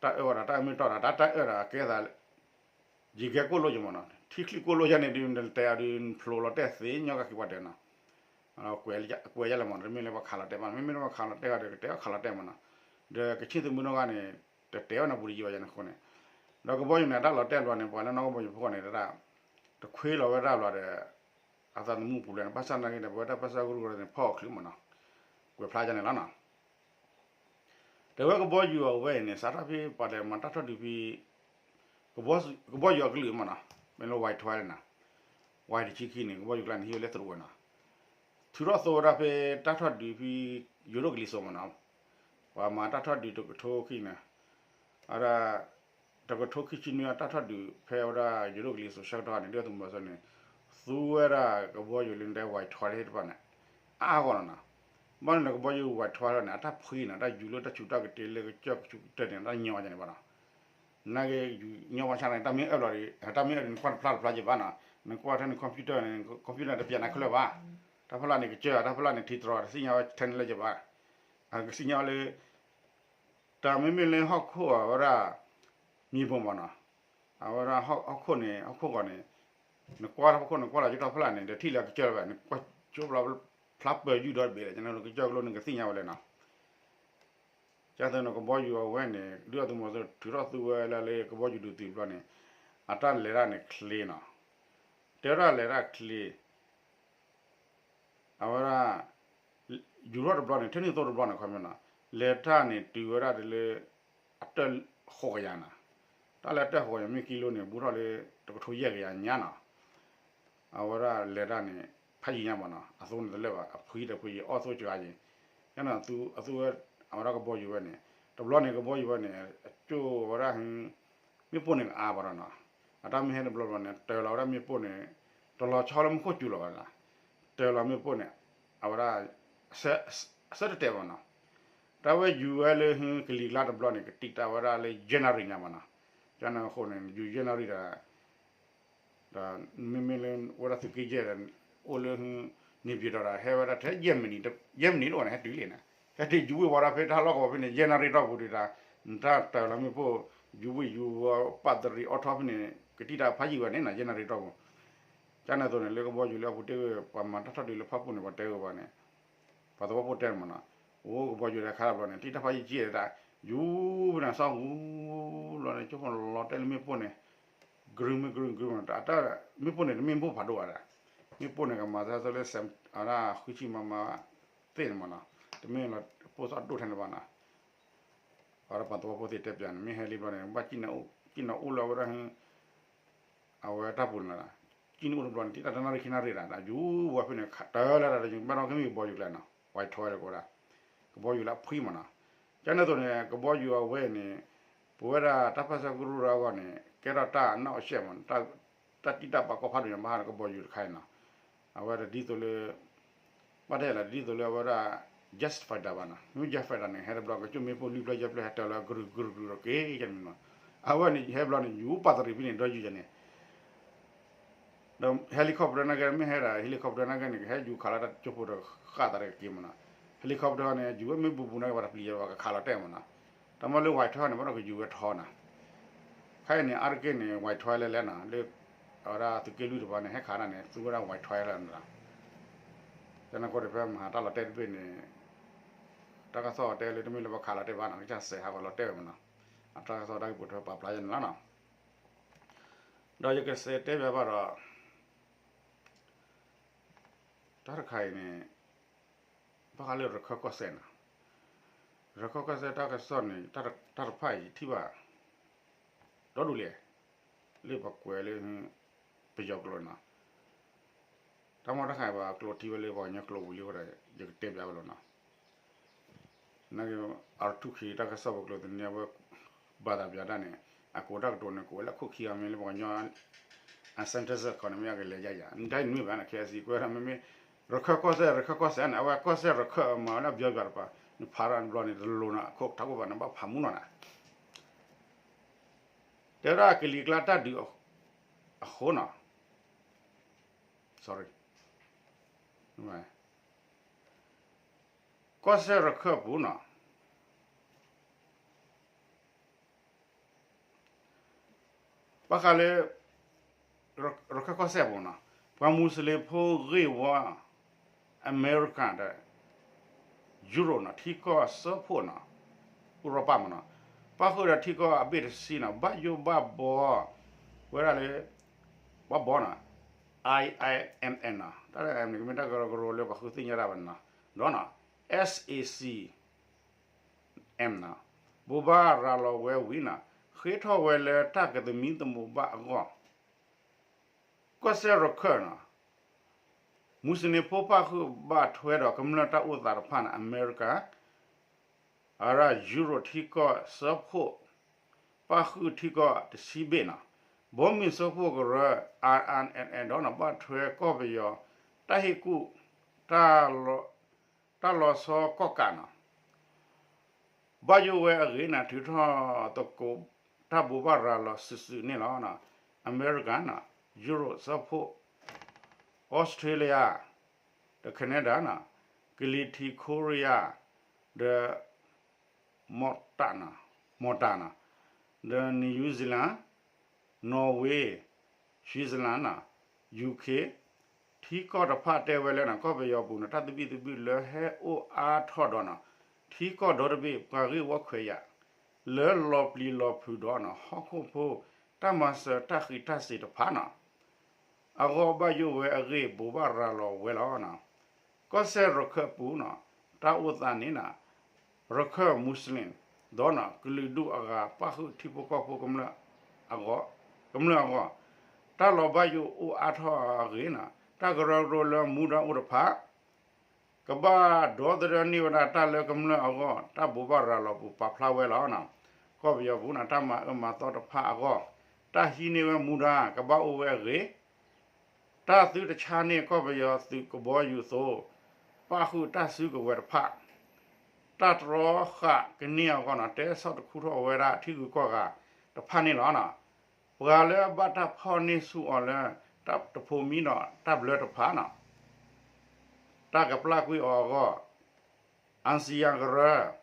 တၢ်အၢၣ်ဝဲဒီးတၢ်အၢၣ်မ့ၢ်တီၢ်ဒီး တၢ်တၢ်အၢၣ်ဒီးကဲသး ယံာ်ကဲကိၣ်လိယမ့ၢ်နီၤ, ထံချံကိၣ်လိယါန့ၣ်ဒုး နတဲအီၤဒုး နဖျိးလီၤတဲာ်သ့ ညီကက့ၤပှၤဒဲးနီၤ, ကွဲးယါလဲၣ်မ့ၢ်နီၤ, တမ့ၢ်လၢပှၤခးလီၤတဲာ်ဘၣ်, မ့မ့ၢ်လၢပှၤခးလီၤတဲာ်ဂီၤဒီး ကတဲအီၤခးလီၤတဲာ်မ့ၢ်နီၤ, ဒီးကခ့ၣ်သုးမုၢ်ဒိၣ်ဂၤန့ၣ် တတဲအီၤန့ၣ်ပူၤတယံာ်ဘၣ်ယၤန့ၣ်အဃိန့ၣ်, ဒီးကဘီယူၤန့ၣ် အတၢ်လီၤတဲာ်ဘျီန့ၣ် ပှၤလၢနီၢ်ကဘီယူၤဖိန့ၣ် တခွ့လီၤဝဲဒၣ်ဘျီဒီး အသးသမူပူၤလဲၣ်န့ၣ် ဘၣ်ဆၣ်နာ်က့ဒီး ပဝဲတၢ်ပၢၢ်ဆၢကရူၢ်န့ၣ် ဖီၣ်အီၤချုးမ့ၢ်နီၤ, ကွဲးဖျါယါန့ၣ်လီၤနီၤ. တဲဝဲကဘီယူၤအဝဲအံၤန့ၣ် စးထီၣ်ဖဲပှၤလဲၤမၤတၢ်ထီၣ်ဒုးဖဲ ကဘီယူၤအကလုာ်မ့ၢ်နီၤ, မ့ၢ်လၢ ဝဲထွဲ န့ၣ်နီၤ, ဝဲတဆံခံန့ၣ် ကဘီယူၤကျါန့ၣ် ဟံးဝဲလၢသရိာ်ဝဲနီၤ, ထုးထီၣ်သိဝဲဒၣ်ဖဲတၢ်ထီၣ်ဒုးဖဲ ယိၤဒိၣ်ကလံၤစိးမ့ၢ်နီၤ, ပှၤမၤတၢ်ထီၣ်ဒုးတကထိခံန့ၣ်, အဝဲဒၣ် တကထိခံဆံနွံအတၢ်ထီၣ်ဒုးဖဲဝဲဒၣ်ယိၤဒိၣ်ကလံၤစိးဆၢကတီၢ်န့ၣ် ဒုၣ်ဒါသုးမီၤစိရိၤန့ၣ် သူဝဲဒၣ်ကဘီယူၤလၢတဲ ဝဲထွဲ သ့ၣ်တဖၣ်န့ၣ် အါအါဂီၢ်လီၤနီၤ. ဘၣ်န့ၣ်ဒီးကဘီယူၤဝဲထွဲန့ၣ် အတၢ်ဖှံန့ၣ် တၢ်ယူၤလၢတၢ်ဆူးတၢ်ကတၢၢ်လၢကစၢၢ်ကဆူးကတၢၢ်န့ၣ် တၢ်ညီယါန့ၣ်ဘၣ်နီၤ. နာ်က့ယူၤညီဘၣ်ဆၣ်န့ၣ် တၢ်မ့ၢ်အၢၣ်လီၤဒီး တၢ်မ့ၢ်အၢၣ်ဒီးနကွၢ်တဖျါတဖျါယဘၣ်နီၤ. နကွၢ်ထဲန computer န့ၣ် computer န့ၣ် တပျးနၤခဲလၢာ်ဘၣ်. တၢ်ဖီလာ်န့ၣ် ကစၢၢ် တၢ်ဖီလာ်န့ၣ် ထံတြီၤ တသ့ၣ်ညါဝဲထဲန့ၣ်လၢယဘၣ်. ကသ့ၣ်ညါဝဲလၢ တၢ်မ့မ့ၢ်လၢဟီၣ်ခိၣ်အဝဲဒၣ် မံၤပိၢ်မ့ၢ်နီၤ, အဝဲဒၣ်ဟီၣ်ခိၣ်န့ၣ် ဟီၣ်ခိၣ်ဂီၤန့ၣ် နကွၢ်တၢ်ဖီခိၣ် နကွၢ်လီၤကၠိတၢ်ဖီလာ်န့ၣ် ဒီးထံၣ်လၢကစၢၢ်လၢၤဘၣ် နကွၢ်ကၠိဖျါပၢၤယုၢ်ဒီတဘ့ၣ်ဒီး ကစၢၢ်ကလိန့ၣ် ကသ့ၣ်ညါဝဲလၢနီၤ. ကၢ်သၢန့ၣ် ကဘီယူၤအဝဲန့ၣ် ဒုၣ်ဒါသုးမီၤစိရိၤ ထုးထီၣ်သူဝဲလၢလၢကဘီယူၤဒုးသုးတဘျီန့ၣ် အတၢ်လဲၤတၢ်န့ၣ်ချ့နီၤ. တဲဝဲဒၣ်လဲၤတၢ်ချ့ အဝဲဒၣ် ယူၤထီၣ်တဘျီန့ၣ် ထဲန့ၣ်သိတဘျီန့ၣ် ခီပညီနီၤ လဲၤတၢ်န့ၣ်တုၤဝဲဒၣ်တုၤလၢ အတၢၢ်ဃိးကယၤနီၤ. တၢ်လၢအတၢၢ်ဃိးကယၤမ့ၢ်ကံလိန့ၣ် ဘူးထီၣ်လၢ တကထိယဲၢ်ကယၤညါနီၤ. အဝဲဒၣ်လဲၤတၢ်န့ၣ် ဖးယံာ်ညါမ့ၢ်နီၤ အသိန့ၣ်တလၢာ်ဘၣ် အဖှံဒီးဖှံယံာ်အီၣ်သိစှၤယံာ် ယန့ၣ်အသူဝဲ အဝဲဒၣ်ကဘီယူၤဝဲန့ၣ် တဘျီန့ၣ်ကဘီယူၤဝဲန့ၣ် အကၠိၣ်ဝဲဒၣ် မ့ၣ်ပိၢ်န့ၣ်ကအါဘၣ်ဒီးနီၤ အတၢ်မ့ၢ်ဟဲတဘျီဘျီန့ၣ် တၢၤလီၤဝဲဒၣ်မ့ၣ်ပိၢ်န့ၣ် တလီၤဆီလၢမူခိၣ်စူၤလီၤဘၣ်နီၤ တၢၤလီၤမ့ၣ်ပိၢ်န့ၣ် အဝဲဒၣ် အဆၢတတဲာ်ဘၣ်နီၤ တၢ်ဝဲယူၤဝဲလၢကလံၤကျါတဘျီန့ၣ် ကတံာ်တာ်ဝဲဒၣ်လၢ January ညါဘၣ်နီၤ ကန့ၣ်အဃိန့ၣ် ယူၤ January ဒီး ဒီးမ့မ့ၢ်လၢ ဝဲဒၣ်သုးက့ယဲၢ်ဒီး အိၣ်လၢ နေပြည်တော် ဒီး ဟဲဝဲဒၣ်ထဲ ယဲၢ်မံးနံး ယဲၢ်မံးနံးတအိၣ်န့ၣ် ဟဲတုၤလံန့ၣ် ဟဲတုၤယူၤဝ့ၢ်ဝီဒၣ်ဖဲတၢ်လီၢ်ကဝီၤဖဲန့ၣ် January တီၢ်ပူၤဒံးဒီး နတၢ်တၢၤလီၤမ့ၣ်ပိၢ် ယူၤဝ့ၢ်ယူၤဝီ ပာ်တရံးအီထီၣ်ဖဲန့ၣ် ကတံာ်တာ်ဖးယံာ်ဝဲန့ၣ်နီၤ January တီၢ်ပူၤ ကန့ၣ်အသိးန့ၣ် လၢကဘီယူၤလၢအပူၤတ့ၢ်ဝဲ ပှၤမၤတၢ်ထီၣ်ဒုးလၢဖၣ်ပူၣ်န့ၣ် ပှၤတဲဝဲဘၣ်န့ၣ် ပှၤသဝီဖိတဲန့ၣ်မ့ၢ်နီၤ အိၣ်ကဘီယူၤဒီးခါတဘျီန့ၣ် တံၢ်တၢ်ဖးယံာ်က့ၤဒၣ် ယူၤဖဲန့ၣ် ဆီၣ်ဟူလီၤန့ၣ် ကၠိဖိလီၤတဲာ်လၢမ့ၣ်ပိၢ်န့ၣ် ကြုံမ့ၢ်ကြုံ ကြုံမ့ၢ် တၢ် မ့ၣ်ပိၢ်န့ၣ် တမ့ၢ်မ့ၣ်ပိၢ်ဖးဒိၣ်ဘၣ်ဒီး မ့ၣ်ပိၢ်န့ၣ် ကမၤသးလၢ အဝဲဒၣ်ဃုဆံ မမ သ့ၣ်န့ၣ်မ့ၢ်နီၤ တမ့ၢ်လီၤပိၢ်သီၣ်ဒိၣ်ထဲန့ၣ်ဘၣ်နီၤ အဝဲဒၣ်ပှၤသဝီဖိသ့ၣ်တဲပျးန့ၣ် မ့ၢ်ဟဲလံဘျီန့ၣ် ဘၣ်ကံၣ်န့ၣ်အိၣ် ကံၣ်နီၤအိၣ်လၢအဝဲဒၣ် အဝဲတၢ်ပူၤန့ၣ်လီၤ, ကံၣ်န့ၣ်အိၣ်တဘျီန့ၣ် တၢ်တနၣ်ရံၣ်ခံနၣ်ရံၣ်ဒၣ် ယူၤဝဲဖဲန့ၣ် တၢ်လၢတၢ်တယူၤ ဘၣ်ဒီးကမ့ၢ်ကဘီယူၤကျဲနီၤ ဝဲထီဝဲလၢကဝဲဒၣ် ကဘီယူၤလၢအဖှံမးနီၤ, ကန့ၣ်သိးန့ၣ် ကဘီယူၤအဝဲန့ၣ် ပဝဲဒၣ်တၢ်ပၢဆှၢကရူၢ်ဒီးအဂီၢ်န့ၣ် ကဲထီၣ်တၢ်အနီၣ်အရှဲမး တၢ်တံၢ်တၢ်ပာ်ကီၢ်ဖးဒိၣ်ညါ ဘၣ်ဃးဒီးကဘီယူၤတခါအံၤနီၤ, အဝဲတဒ်သိးလၢ ဘၣ်တဲလၢတဒ်သိးလၢအဝဲဒၣ် jet fighter ဘၣ်နီၤ, မ့ၢ် jet fighter န့ၣ် ဟဲတဘျီကကၠိၣ်မ့ၣ်ပိၢ်လွံၢ်ဖျၢၣ်ယဲၢ်ဖျၢၣ်ဟဲတၢၤလၢကရုၤကရုၤကရုၤဒီးက့ၤကန့ၣ်နီၤ, အဝဲန့ၣ်ဟဲဘျီန့ၣ် ယူၤပာ်တရံးဖဲန့ၣ်ဒီးယူၤယၤန့ၣ် ဒီး helicopter နာ်က့ မ့ၢ်ဟဲဒၣ် helicopter နာ်က့န့ၣ် ကဟဲယူၤခးလၢတၢ်ကၠိဖိဒီးဃၣ်သးတက့ၤမးနီၤ, helicopter န့ၣ် ယူၤဝဲမ့ၢ်ဘူးဘူးနာ်က့ ပှၤတပျံၤယဲဘၣ် ကခးလီၤတဲာ်မးနီၤ, တၢ်မ့ၢ်လၢ ဝဲထီန့ၣ် ဘၣ်ဒီးကယူၤဝဲထီနီၤ, ခဲအံၤန့ၣ် အါတက့ၢ်န့ၣ် ဝဲထီလဲၤလဲၤနီၤ လၢ အဝဲဒၣ်သုးက့လွံၢ်တပၤန့ၣ် ဟဲခးဒၣ်န့ၣ် သူဝဲဒၣ်ဝဲထီလဲၤနီၤ, ကန့ၣ်ကီၢ်တဖဲမဟါတၢ်လီၤတဲာ်တဘ့ၣ်န့ၣ် တၢ်ကစီၣ်တဲလၢတမ့ၢ်လၢပှၤခးလီၤတဲာ်ဘၣ်နီၤ ကစၢ်စဲးဟးဂီၤလီၤတဲာ်ဝဲမးနီၤ, အတၢ်ကစီၣ်တၢ်ဂ့ၢ်ပိာ်ထွဲပာ်ဖျါယဲန့ၣ်လီၤနီၤ, ဒီးယကစဲးတဲဘၣ်ဘၣ်ဒီး တၢ်တခါအံၤန့ၣ် ဘၣ်ဃးလၢရခၢၣ်ကီၢ်စဲၣ်နီၤ, ရခၢၣ်ကီၢ်စဲၣ်တၢ်ကစီၣ်န့ၣ် တၢ်တဖၣ်အံၤယထံၣ်ဘၣ် ဒီဒူၣ်လဲၣ်, လၢပှၤကွဲးလၢ ပယီၤကျိာ်နီၤ, တၢ်မ့ၢ်တၢ်ခါအံၤပှၤကျိာ်ထံဝဲလၢပှၤကညီကျိာ်ဝံၤလံအဃိဒီး ယကတဲပျးဝဲလီၤနီၤ, နက အထူၣ်ခံတၢ်ကစီၣ်ပကျိာ်သန့အဝဲ ဘၣ်သးပျးတၢ်န့ၣ် အကိးတၢ်ကတိၤန့ၣ် ကိးဝဲလၢအခိၣ်ခံဂၤမ့ၢ်လၢပှၤကညီ အ sentence ခီန့ၣ် မ့ၢ်အကလဲၤယၤယၤ နတၢ်အံၤနမ့ၢ်ဘၣ်န့ၣ် ခဲအံၤစံးကွဲးဒၣ်မ့မ့ၢ် ရခၢၣ်ကီၢ်စဲၣ် ရခၢၣ်ကီၢ်စဲၣ်န့ၣ် အဝဲကီၢ်စဲၣ်ရခၢၣ်မၤဝဲလၢအဘျီဘၣ်တပၤ နဖးထီၣ်တဘျီန့ၣ် တလိၤနီၤ အခိၣ်ထးခိၣ်ဘၣ်န့ၣ် ဘၣ်ဖးမူနီၤနၤ တဲဝဲဒၣ်ကလံၤကျါတၢ်ဒုးအဃိနီၤ ကီၢ်စဲၣ်ရခၢၣ်ပူၤနီၤ ဘၣ်ဃးလၢ ရခၢၣ်ကီၢ်စဲၣ်ပူၤနီၤ ပှၤမူစလ့ၣ်ဖိဂ့ၢ်ဝီ အမဲရကၤဒီး ယူရိၣ်နီၤ ထံကီၢ်စၢဖှိၣ်နီၤ ဥရောပမနီၤ ပၣ်ဃုာ်ဒီးထံကီၢ်အဘ့ၣ်တဆံနီၤ ဘၣ်ယိၣ်ဘၣ်ဘီ ဝဲဒၣ်လၢ ဘၣ်ဘီနီၤ IIMM နီၤ တၢ် M န့ၣ် ကမ့ၢ်တၢ်ကရၢကရိလၢပှၤဃုသ့ၣ်ညါတၢ်ဘၣ်နီၤ ဒီးနီၤ SAC M နီၤ ဘိးဘၣ်ရၤလီၤဝဲဝံၤနီၤ ဃ့ထီၣ်ဝဲလၢတၢ်ကသမံသမိးဘၣ်အဂီၢ် ကီၢ်စဲၣ်ရခၢၣ်နီၤ မူစလ့ၣ်ဖိပၣ်ဃုာ်ဘၣ်ထွဲဒီးကမျၢၢ်တၢ်အိၣ်သးတဖၣ်န့ၣ် အမဲရကၤ အရၣ်ယူရိၣ်ထံကီၢ်စၢဖှိၣ် ပၣ်ဃုာ်ထံကီၢ်တဆံဘ့ၣ်နီၤ ဘီမုၢ်စၢဖှိၣ်ကရၢ အၣ်အၣ်အၣ်အၣ် ဒီးနီၤ ဘၣ်ထွဲကီၢ်ပယီၤ တၢ်ဟ့ၣ်ကူၣ် တၢ်လီၤဆီကီၢ်ကးနီၤ ဘၣ်ယိၣ်ဝဲအဂ့ၢ်န့ၣ် ထုးထီၣ်သကိး တၢ်ဘိးဘၣ်ရၤလီၤစုာ်စုာ်န့ၣ်လီၤ. အမဲရကၤနီၤ, ယူရိၣ်စၢဖှိၣ်, အီစထြ့လယါ, ဒီး Canada နီၤ, ကလံၤထံး Korea ဒီး မီၣ်တၢ်နီၤ, မီၣ်တၢ်နီၤ, ဒီး New Zealand, Norway, Switzerland နီၤ, UK ထံကီၢ်တဖၣ်တဲဝဲလၢနီၤ ကီၢ်ပယီၤပူၤန့ၣ် တၢ်သဘံၣ်သဘုၣ်လၢဟဲအိၣ်အါထီၣ်ဒီးနီၤ ထံကီၢ်ဒီတဘ့ၣ် ပှၤဂ့ၢ်ဝီခွဲးယာ် လၢလီၤပျံၤလီၤဖုးဒီးနီၤ ဟီၣ်ခိၣ်ဖိ တၢ်မၤစၢၤတၢ်ဃံးတၢ်စ့ၤတဖၣ်နီၤ အဂီၢ်ဘၣ်ယိၣ်ဝဲအဂ့ၢ် ဘိးဘၣ်ရၤလီၤဝဲလီၤ. ကီၢ်စဲၣ်ရခၢၣ်ပူၤနီၤ တၢ်အိၣ်သးန့ၣ်နီၤ ရခၢၣ် Muslim ဒီးနီၤ ကလုာ်ဒူၣ်အဂၤ ပၣ်ဃုာ်ထံဖိကီၢ်ဖိကမျၢၢ်အဂီၢ်, ကမျၢၢ်အဂီၢ်, တၢ်လီၤဘၣ်ယိၣ်အိၣ်အါထီၣ်အဂ့ၢ်နီၤ တၢ်ကရၢကရိလၢမူဒါအိၣ်တဖၣ် ကဘၣ်ဒီသဒၢန့ၢ်ဝဲဒၣ်တၢ်လၢကမျၢၢ်အဂီၢ် တၢ်ဘိးဘၣ်ရၤလီၤပူၤပာ်ဖျါဝဲလီၤ. ကီၢ်ပယီၤပူၤန့ၣ် တၢ်မၤအၢမၤသီတဖၣ်အဂီၢ် တၢ်ဟံးန့ၢ်ဝဲမူဒါ ကဘၣ်အိၣ်ဝဲအဂ့ၢ် တၢ်သုတဆါန့ၢ်ကီၢ်ပယီၤသုးကဘီယူၤအသိး ပၣ်ဃုာ်တၢ်စုကဝဲၤတဖၣ် တၢ်တြီဃာ်ကန့ၢ်အဂီၢ်နီၤ တဲဆီၣ်တခူထီၣ်ဝဲဒၣ်ထံဂုၤကီၢ်ဂၤတဖၣ်န့ၣ်လီၤ. ပှၤလၢအဘၣ်တၢ်ဖီၣ်န့ၢ်ဆူၣ်အီၤလၢ တၢ်တဖိးမံဒီးတၢ်ဘျၢတဖၣ်နီၤ တၢ်ကပျၢ်ကွံာ်အီၤအဂီၢ် အၣ်စံၣ်ယၣ်ကရၢ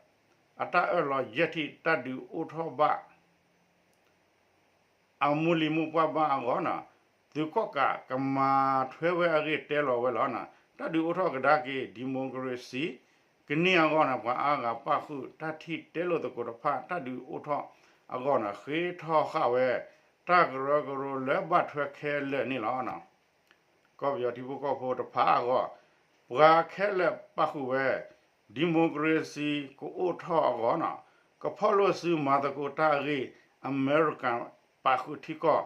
အတၢ်အၢၣ်လီၤယဲၢ်ထံၣ်တၢ်ဒုးအိၣ်ထီၣ်ဘၣ် အမိၢ်လံၤမိၢ်ပှၢ်ဘၣ်အဂီၢ်နီၤ သုးကီၣ်ကးကမၤထွဲဝဲအဂ့ၢ်တဲလီၤဝဲလီၤ. တၢ်ဒုးအိၣ်ထီၣ်ကဒါက့ၤ democracy ကန့ၢ်အဂီၢ်န့ၣ် ပှၤအါဂၤပၣ်ဃုာ်တၢ်ထံၣ်တဲလိာ်သကိးတဖၣ် တၢ်ဒုးအိၣ်ထီၣ်အဂီၢ်န့ၣ် ဃ့ထီၣ်ဃာ်ဝဲ တၢ်ကရၢကရိလၢဘၣ်ထွဲခဲလၢာ်န့ၣ်လီၤ. ကီၢ်ပယီၤထံဖိကီၢ်ဖိတဖၣ်အဂီၢ် ပှၤခဲလၢာ်ပၣ်ဃုာ်ဝဲ democracy ကအိၣ်ထီၣ်အဂီၢ်နီၤ ကဖီၣ်လိာ်စုမၤသကိးတၢ်အဂ့ၢ် အမဲရကၤ ပာ်ဃုာ်ထံကီၢ်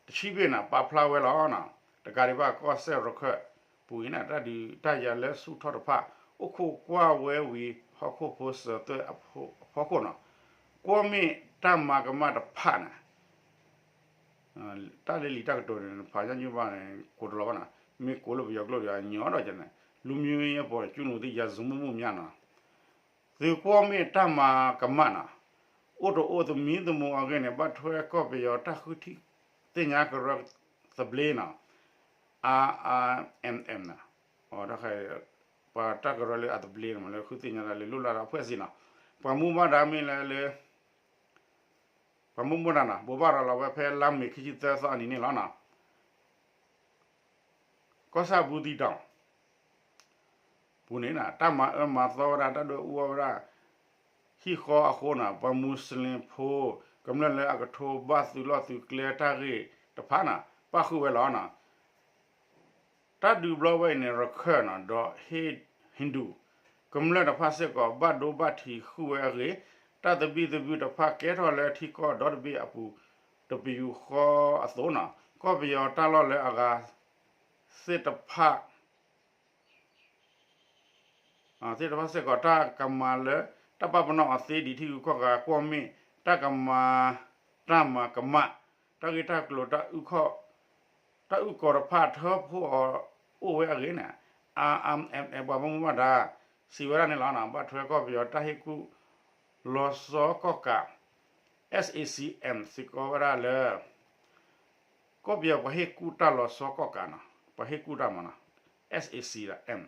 တဆံဘ့ၣ်န့ၣ် ပာ်ဖျါဝဲလီၤ. တကးဒံးဘၣ် ကီၢ်စဲၣ်ရခၢၣ်ပူၤအံၤန့ၣ် တၢ်ဒုးတၢ်ယၤလၢဆူၣ်ထီၣ်တဖၣ် အိၣ်ခိးကွၢ်ဝဲဝံၤ ဟီၣ်ခိၣ်ဖိစၢၤသွဲၣ်အဖီခိၣ်န့ၣ် ကွီၢ်မ့ၢ်တၢ်မၤကမၣ်တဖၣ်န့ၣ် တၢ်လၢလံာ်တၢ်ကတိၤန့ၣ် ဖးညါညူဘၣ်န့ၣ် ကိးတလီၤဘၣ်န့ၣ် မ့ၢ်ကိးလၢပယီၤကျိာ်ဒီး ညီဒီးန့ၣ် လူမျိုးရေးအပေါ် ကျူးလွန်သည့် ရာဇဝတ်မှုများန့ၣ် သုကွီၢ်မ့ၢ်တၢ်မၤကမၣ်န့ၣ် အိၣ်တအိၣ်သမံသမိးအဂ့ၢ်န့ၣ် ဘၣ်ထွဲကီၢ်ပယီၤတၢ်ဃုထံၣ်သ့ၣ်ညါကရၢသဘျ့န့ၣ် အါအါအါအါ န့ၣ် ပှၤတၢ်ကရၢလၢအသဘျ့န့ၣ် လၢဃုသ့ၣ်ညါတၢ်လၢလိၣ်လၢ်ဒီးအဖွဲ့အစည်းန့ၣ် ပှၤမူဘၣ်ဒါမ့ၢ်လၢလၢ ပှၤမူဘၣ်ဒါန့ၣ် ဘိးဘၣ်ရၤလီၤဝဲဖဲလါမ့ၤခံဆံသၢသီအနံၤန့ၣ်လီၤ. ကီၢ်ဆၣ်ဘူးသီးတောင် ပူၤန့ၣ် တၢ်မၤအၢမၤသီဝဲဒၣ် တၢ်ဒွဲၣ်အူအီၣ်ဝဲဒၣ် ဟံၣ်ဃီအဃိန့ၣ် ပှၤမူစလ့ၣ်ဖိ ကမျၢၢ်လၢအကထိဘၣ်သုးလီၢ်သုးကျဲတၢ်ဂ့ၢ်တဖၣ်န့ၣ် ပၣ်ဃုာ်ဝဲလီၤ. တၢ်ဒုးဘျီဝဲအံၤန့ၣ် ရခၢၣ်န့ၣ် ဒီးဟ့ၣ် Hindu ကမျၢၢ်တဖၣ်စ့ၢ်ကီး ဘၣ်ဒိဘၣ်ထံးဃုာ်ဝဲအဂ့ၢ် တၢ်သဘံၣ်သဘုၣ်တဖၣ်ကဲထီၣ်လၢထံကီၢ်ဒီတဘ့ၣ်အပူၤ တပယူာ်ဃီအသိးန့ၣ် ကီၢ်ပယီၤတၢ်လီၢ်လၢအဂၤသ့ၣ်တဖၣ် သ့ၣ်တဖၣ်စ့ၢ်ကီး တၢ်ကမၤလၢ တၢ်ပာ်ပနီၣ်အီၤသ့ဒံးထံဂုၤကီၢ်ဂၤ ကွီၢ်မ့ၢ် တၢ်ကမၤ တၢ်မၤကမၣ် တၢ်ဂ့ၢ်တၢ်ကျိၤ တၢ်အုၣ်ကီၤတဖၣ်ထၢဖှိၣ်အီၤအိၣ်ဝဲအဂ့ၢ်န့ၣ် အါအါ ပှၤမူဘၣ်ဒါ စံးဝဲဒၣ်န့ၣ်လီၤ. ဘၣ်ထွဲကီၢ်ပယီၤတၢ်ဟ့ၣ်ကူၣ်လီၤဆီကီၢ်ကး SAC-M စ့ၢ်ကီးဝဲဒၣ်လၢ ကီၢ်ပယီၤပှၤဟ့ၣ်ကူၣ်တၢ်လီၤဆီကီၢ်ကးန့ၣ် ပှၤဟ့ၣ်ကူၣ်တၢ်မးန့ၣ် SAC-M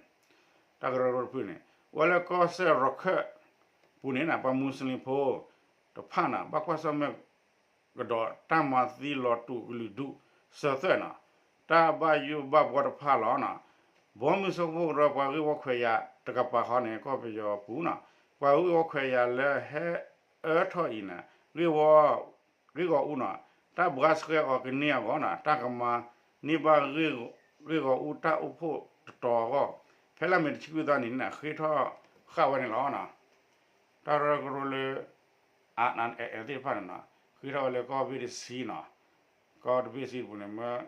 တၢ်ကရၢကရိတဖုန့ၣ် အိၣ်ဝဲလၢကီၢ်စဲၣ်ရခၢၣ်ပူၤန့ၣ် ပှၤမူစလ့ၣ်ဖိတဖၣ်န့ၣ် ဘၣ်ကွၢ်ဆၢၣ်မဲာ်ကဒီးတၢ်မၤသံလီၤတူာ်ကလုာ်ဒူၣ်စၢၤသွဲၣ်န့ၣ် တၢ်ဘၣ်ယိၣ်ဘၣ်ဘှီတဖၣ်လီၤ. ဘီမုၢ်စၢဖှိၣ်ကရၢပှၤဂ့ၢ်ဝီခွဲးယာ်တကပၤဃီန့ၣ် ကီၢ်ပယီၤပူၤန့ၣ် ပှၤဂ့ၢ်ဝီခွဲးယာ်လၢဟဲအၢထီၣ်အံၤန့ၣ် ဂ့ၢ်ဝီ ဂ့ၢ်ဂီၤအူန့ၣ် တၢ်ဘှါဆှဲအီၤကန့ၢ်အဂီၢ်န့ၣ် တၢ်ကမၤန့ၢ်ဘၣ်ဂ့ၢ်ဂီၤအူတၢ်အိၣ်ဖှိၣ်တတီၤအဂီၢ် ဖဲလါမ့ၤတဆံခွံသီနံၤန့ၣ် ဃ့ထီၣ်ဃာ်ဝဲန့ၣ်လီၤ. တၢ်ကရၢကရိလၢ အါအါ သ့ၣ်တဖၣ်န့ၣ် ဃ့ထီၣ်ဝဲလၢကီၢ်ဘ့ၣ်တဆံန့ၣ် ကီၢ်တဘ့ၣ်ဆံပူၤန့ၣ် မ့ၢ်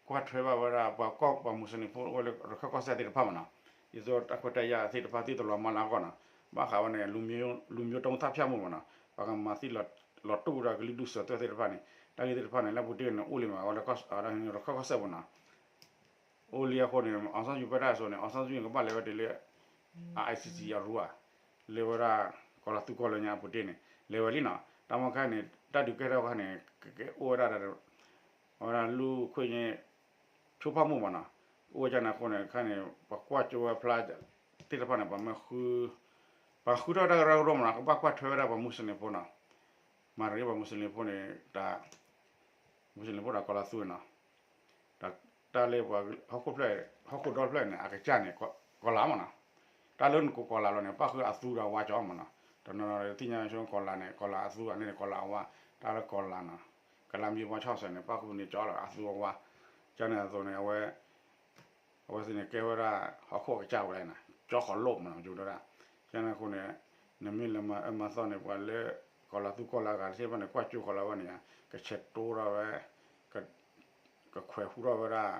ကွၢ်ထွဲဘၣ်ဝဲဒၣ် ပှၤကီၢ်ပှၤမူစလ့ၣ်ဖိအိၣ်ဝဲလၢရခၢၣ်ကီၢ်စဲၣ်သ့ၣ်တဖၣ်မးန့ၣ် ဒ်သိးတၢ်ခွဲးတၢ်ယာ်သ့ၣ်တဖၣ်သုတလီၤမၢ်လၢအဂီၢ်န့ၣ် ဘၣ်ဃးဝဲန့ၣ် လူမျိုးတုံးသတ်ဖြတ်မှုမးန့ၣ် ပှၤကမၤသံလီၤတူာ်ဒီးကလုာ်ဒူၣ်စၢၤသွဲၣ်သ့ၣ်တဖၣ်န့ၣ် တၢ်ဂ့ၢ်သ့ၣ်တဖၣ်န့ၣ် လၢပူၤတ့ၢ်န့ၣ် အိၣ်လံမး ဝဲလၢ ရခၢၣ်ကီၢ်စဲၣ်ပူၤန့ၣ် အိၣ်လံအဃိန့ၣ် အောင်ဆန်းစုကြည် ဖဲတၢ်အစိၤန့ၣ် အောင်ဆန်းစုကြည်န့ၣ် ကဘၣ်လဲၤဝဲတုၤလၢ ICC အရူၢ်ဧါ လၢဝဲဒၣ် ကီၤလၤသူကီၢ်လၢညါအပူၤတ့ၢ်န့ၣ် လဲၤဝဲလံနီၤ တၢ်မ့ၢ်ခါန့ၣ် တၢ်ဒုးကဲထီၣ်ခါန့ၣ် ကကဲအိၣ်ဝဲဒၣ် အဝဲဒၣ်လူၢ်ခွဲညါ ဖျိဖးမူၣ်မးနီၤ အိၣ်ဝဲဒၣ်န့ၣ်အဃိန့ၣ် ခါန့ၣ် ပှၤကွၢ်ကၠိဝဲဖျါသ့ၣ်တဖၣ်န့ၣ် ပှၤမ့ၢ် ပှၤဃုထီၣ်တၢ်ကရၢကရိမးနီၤ ကဘၣ်ကွၢ်ထွဲဝဲဒၣ်ပှၤမူစလ့ၣ်ဖိနီၤ မၤတဂ့ၤပှၤမူစလ့ၣ်ဖိန့ၣ် တၢ် မူစလ့ၣ်ဖိဒီးကီၤလၤသူန့ၣ်နီၤ တၢ်လၢပှၤဟီၣ်ခိၣ်ဖျၢၣ် ဟီၣ်ခိၣ်ဒီဖျၢၣ်န့ၣ် အကစၢ်န့ၣ် ကီၤလၤမးနီၤ တၢ်လၢနကိးကီၤလၤလီၤန့ၣ် ပၣ်ဃုာ်အသူဒီးအဝါကၠီမးနီၤ တနီၤနီၤသ့ၣ်ညါဆိကီၤလၤန့ၣ် ကီၤလၤအဝါ တၢ်လၢကီၤလၤနီၤ ကလါမံဝါဆီၣ်စဲၤန့ၣ် ပၣ်ဃုာ်န့ၣ်ကၠီလီၤ အသူအဝါ ကန့ၣ်အသိးန့ၣ် အဝဲ အဝဲသ့ၣ်န့ၣ် ကဲဝဲဒၣ် ဟီၣ်ခိၣ်အကစၢ်ဝဲဒၣ်န့ၣ် ကၠီဃီၤလိၣ်မးနီၤ ယိၤဒၣ် ကန့ၣ်အဃိန့ၣ် နမ့ၢ်လဲၤမၤအၢမၤသီန့ၣ် ပှၤလၢ ကီၤလၤသူကီၢ်လၤဂၤတသ့ၣ်တဖၣ်န့ၣ် ကွၢ်ကၠိကီၤလၤဝဲန့ၣ် ကဆဲးတိထီၣ်ဝဲ ကခွဲးဟူထီၣ်ဝဲဒၣ်